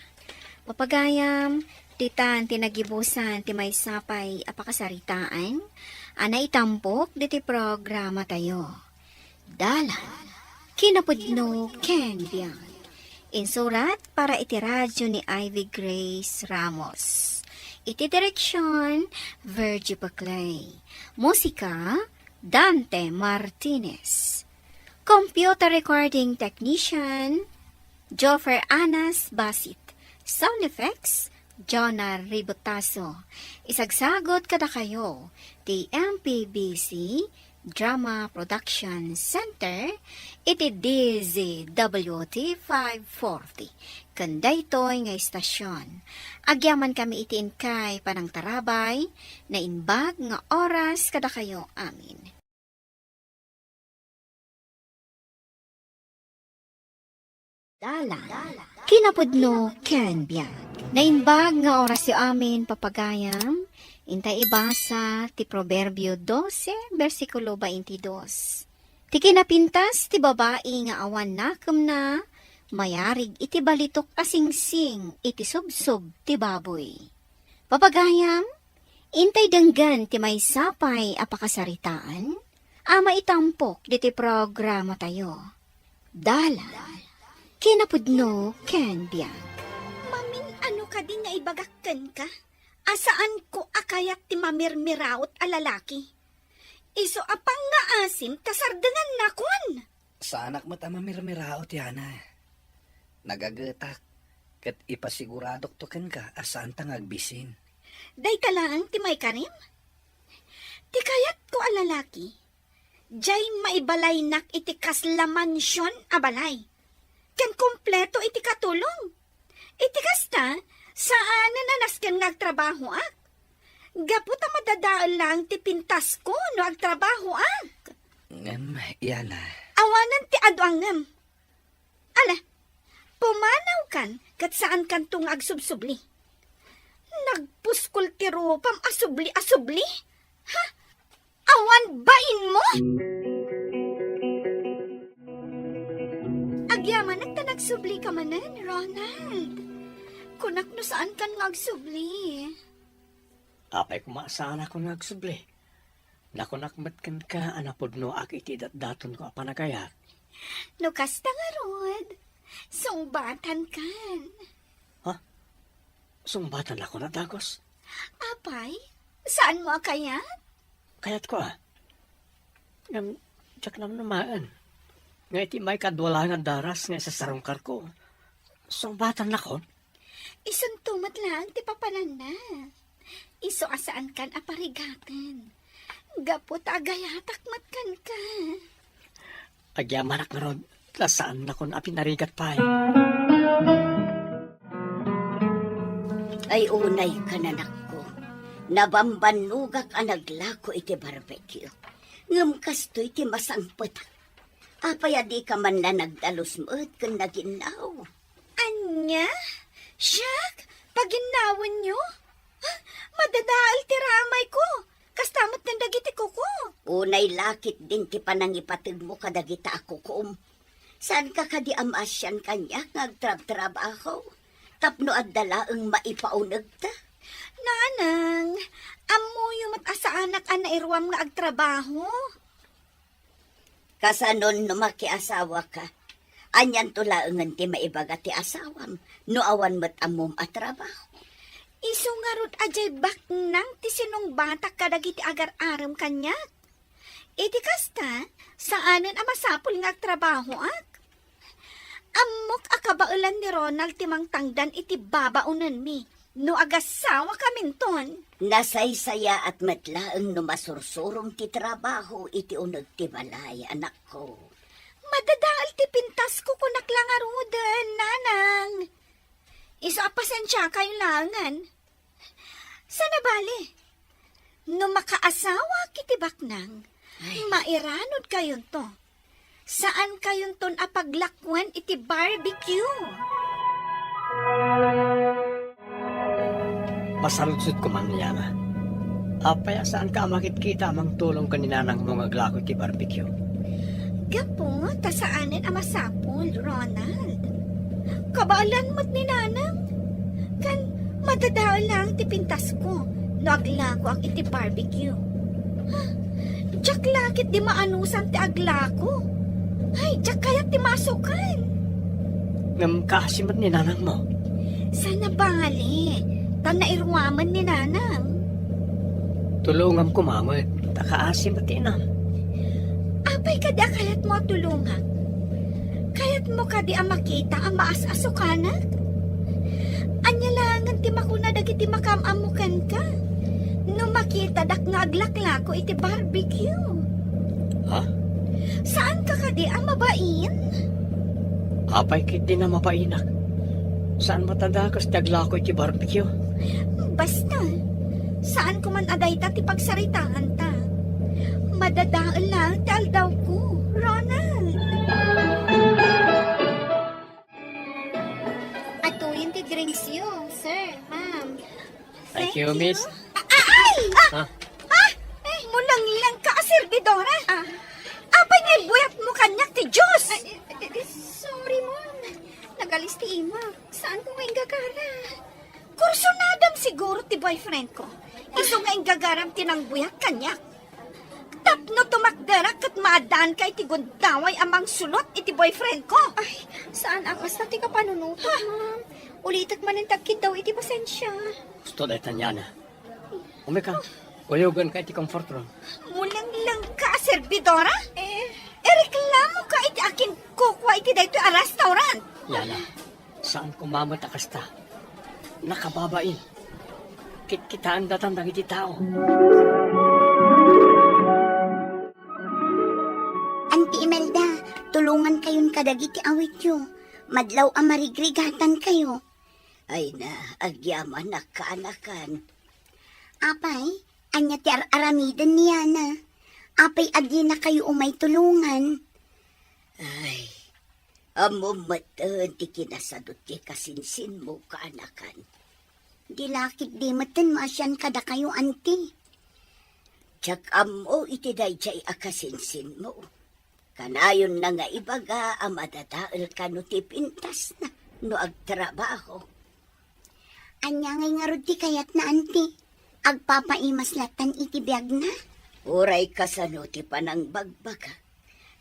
Papagayam, ditan ti nagibusan ti maysa pay a pakasaritaan a naitampok diti programatayo. Dalan, kinapudno ken biag. Insurat para iti radio ni Ivy Grace Ramos. Iti direksyon, Virgie Paclay. Musika, Dante Martinez. Computer recording technician, Joffer Anas Basit. Sound effects, Jonah Ributaso. Isagsagot kadakayo ti M P B C Drama Production Center iti D Z W T five forty. Ken daytoy nga istasyon, agyamankami iti inkay panangtarabay, naimbag nga oras kadakayo amin. Dalan, kinapudno ken biag. Naimbag nga orasyo amin, papagayam, intay ibasa ti Proverbio dose, bersikulo baintidos. Ti kinapintas ti babai nga awan nakemna, mayarig iti balitok a singsing iti subsob ti baboy. Papagayam, intay denggen ti maysa pay a pakasaritaan a maitampok diti programatayo. Dalan, kinapudno ken biag. Mamin, ano kadi nga ibagak kenka? A saanko a kayat ti mamirmiraot a lalaki. Isu a pangngaasim ta sardengannakon. Saanak met a mamirmiraot, Yana. Nagagetak. Ket ipasiguradokto kenka a saanta nga agbisin. Dayta laeng ti maikarim? Ti kayatko a lalaki, diay maibalaynak iti kasla mansion a balay, ken kompleto iti katulong. Iti kasta, saanen a nasken nga agtrabahoak. Gapu ta madadael laeng ti pintasko no agtrabahoak. Ngem, Yana. Awanen ti adu a ngem. Ala, pumanawkan ket saankanto nga agsubsubli. Nagpuskol ti rupam a subli a subli? Ha? Awan bainmo? Agyamanak ta nagsublika manen, Ronald. Kunak no saankan nga agsubli. Apay koma a saanakon nga agsubli? Nakunak met kenka a napudnoak iti datdatonko a panagayat. No kasta ngarud, sungbatankan. Ha? Sungbatanakon a dagus? Apay, saanmo a kayat? Kayatko a. Ngem, diak namnamaen nga iti maikadua laeng a daras nga isasarungkarko, sungbatannakon? Isunto met laeng ti papananna. Isu a saankan a parigaten. Gapu ta agayatak met kenka. Agyamanak ngarud, ta saannakon a pinarigat pay. Ay, unay kan, anakko. Nabambannogak a naglako iti barbecue. Ngem kastoy ti masangpetak. Apay a dika man la nagdalus met ken naginnaw? Ania? Siak? Paginnawenyo? Ah, madadael ti ramayko. Kasta met ken dagiti kuko. Unay la ketdin ti panangipategmo kadagita a kukom. Saanka kadi a maasian kaniak nga agtrabtrabaho tapno adda laeng maipaunegta? Nanang, ammoyo met a saanak a nairuam nga agtrabaho. Kasanon no makiasawaka? Anianto laengen ti maibaga ti asawam no awan met ammom a trabaho? Isu ngarud a diay baknang ti sinungbatak kadagiti agar-arem kaniak. Iti kasta, saanen a masapul nga agtrabahoak. Ammok a kabaelan ni Ronald ti mangtangdan iti babaonenmi no agasawakaminton. Nasaysayaat met laeng no masursurom ti trabaho iti uneg ti balay, anakko. Madadael ti pintasko, kunak la ngaruden, nanang. Isu a pasensiakayo laengen. Sana bale, no makaasawaak iti baknang, ay, mairanudkayonto. Saankayonton a paglakuen iti barbecue. Masaludsodko man, Yana. Apay a saanka a makitkita a mangtulong ken ni nanangmo nga aglako iti barbecue? Gapu ta saanen a masapul, Ronald. Kabaelan met ni nanang. Ken madadael laeng ti pintasko no aglakoak iti barbecue. Diak la ketdi maanusan ti aglako. Ay, diak kayat ti masukan. Ngem kaasi met ni nanangmo. Sana bale, ta nairuamen ni nanang. Tulongam koma met, ta kaasi met ti inam. Apay kadi a kayatmo a tulongak? Kayatmo kadi a makita a maas-asukanak? Ania laengen ti makuna dagiti makaam-ammo kenka no makitadak nga aglaklako iti barbecue? Ha? Saanka kadi a mabain? Apay ketdin a mabainak? Saan met a dakes ti aglako iti barbecue? Basta, saanko man a dayta ti pagsaritaanta. Madadael laeng ti aldawko, Ronald. Atoyen ti drinksyo, sir, ma'am. Thank you, miss. A-, a-, ay! Ah! Ha? Ah! Eh, mulenglang ka a servidora. Ah. Apay nga ibuyatmo kaniak ti juice? Ay, eh, eh, sorry, ma'am. Nagalis ti imak. Saanko nga inggagara? Kursunadam siguro ti boyfriend ko. Isu nga inggagaram ti nangbuyat kaniak. Tapno tumakderak ket maaddaanka iti gundaway a mangsulot iti boyfriend ko. Ay, saan a kasta ti kapanunotak, ma'am. Ulitek manen ti agkiddaw iti pasensia. Husto dayta, Yana. Umika, kuyoganka iti comfort room. Mulenglang ka a servidora? Eh. Ireklamo ka iti akin kukua iti daytoy a restaurant. Yana, Saan koma met a kasta. Nakababain. Kitkitaendatan dagiti tao. Anti Imelda, tulongankayon kadagiti awityo. Madlaw a marigrigatankayo. Ay na, agyamanak, kaanakan. Apay, ania ti ar-aramiden ni Yana? Apay, adinakayo umay tulongan? Ay, ammom metten ti kinasadut ti kasinsinmo, kaanakan. Di la ketdi metten maasian kadakayo, anti. Diak ammo iti daydiay a kasinsinmo. Kanayonna nga ibaga a madadael kano ti pintasna no agtrabaho. Ania ngay ngarud ti kayatna, anti? Agpapaimas lattan iti biagna? Uray kasano ti panangbagbaga,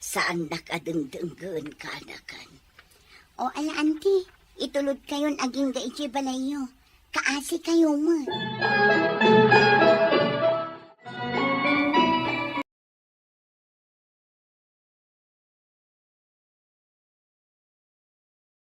saannak a dengdenggen, kaanakan. O ala, anti, itulodkayon agingga idiay balayyo. Kaasikayo met.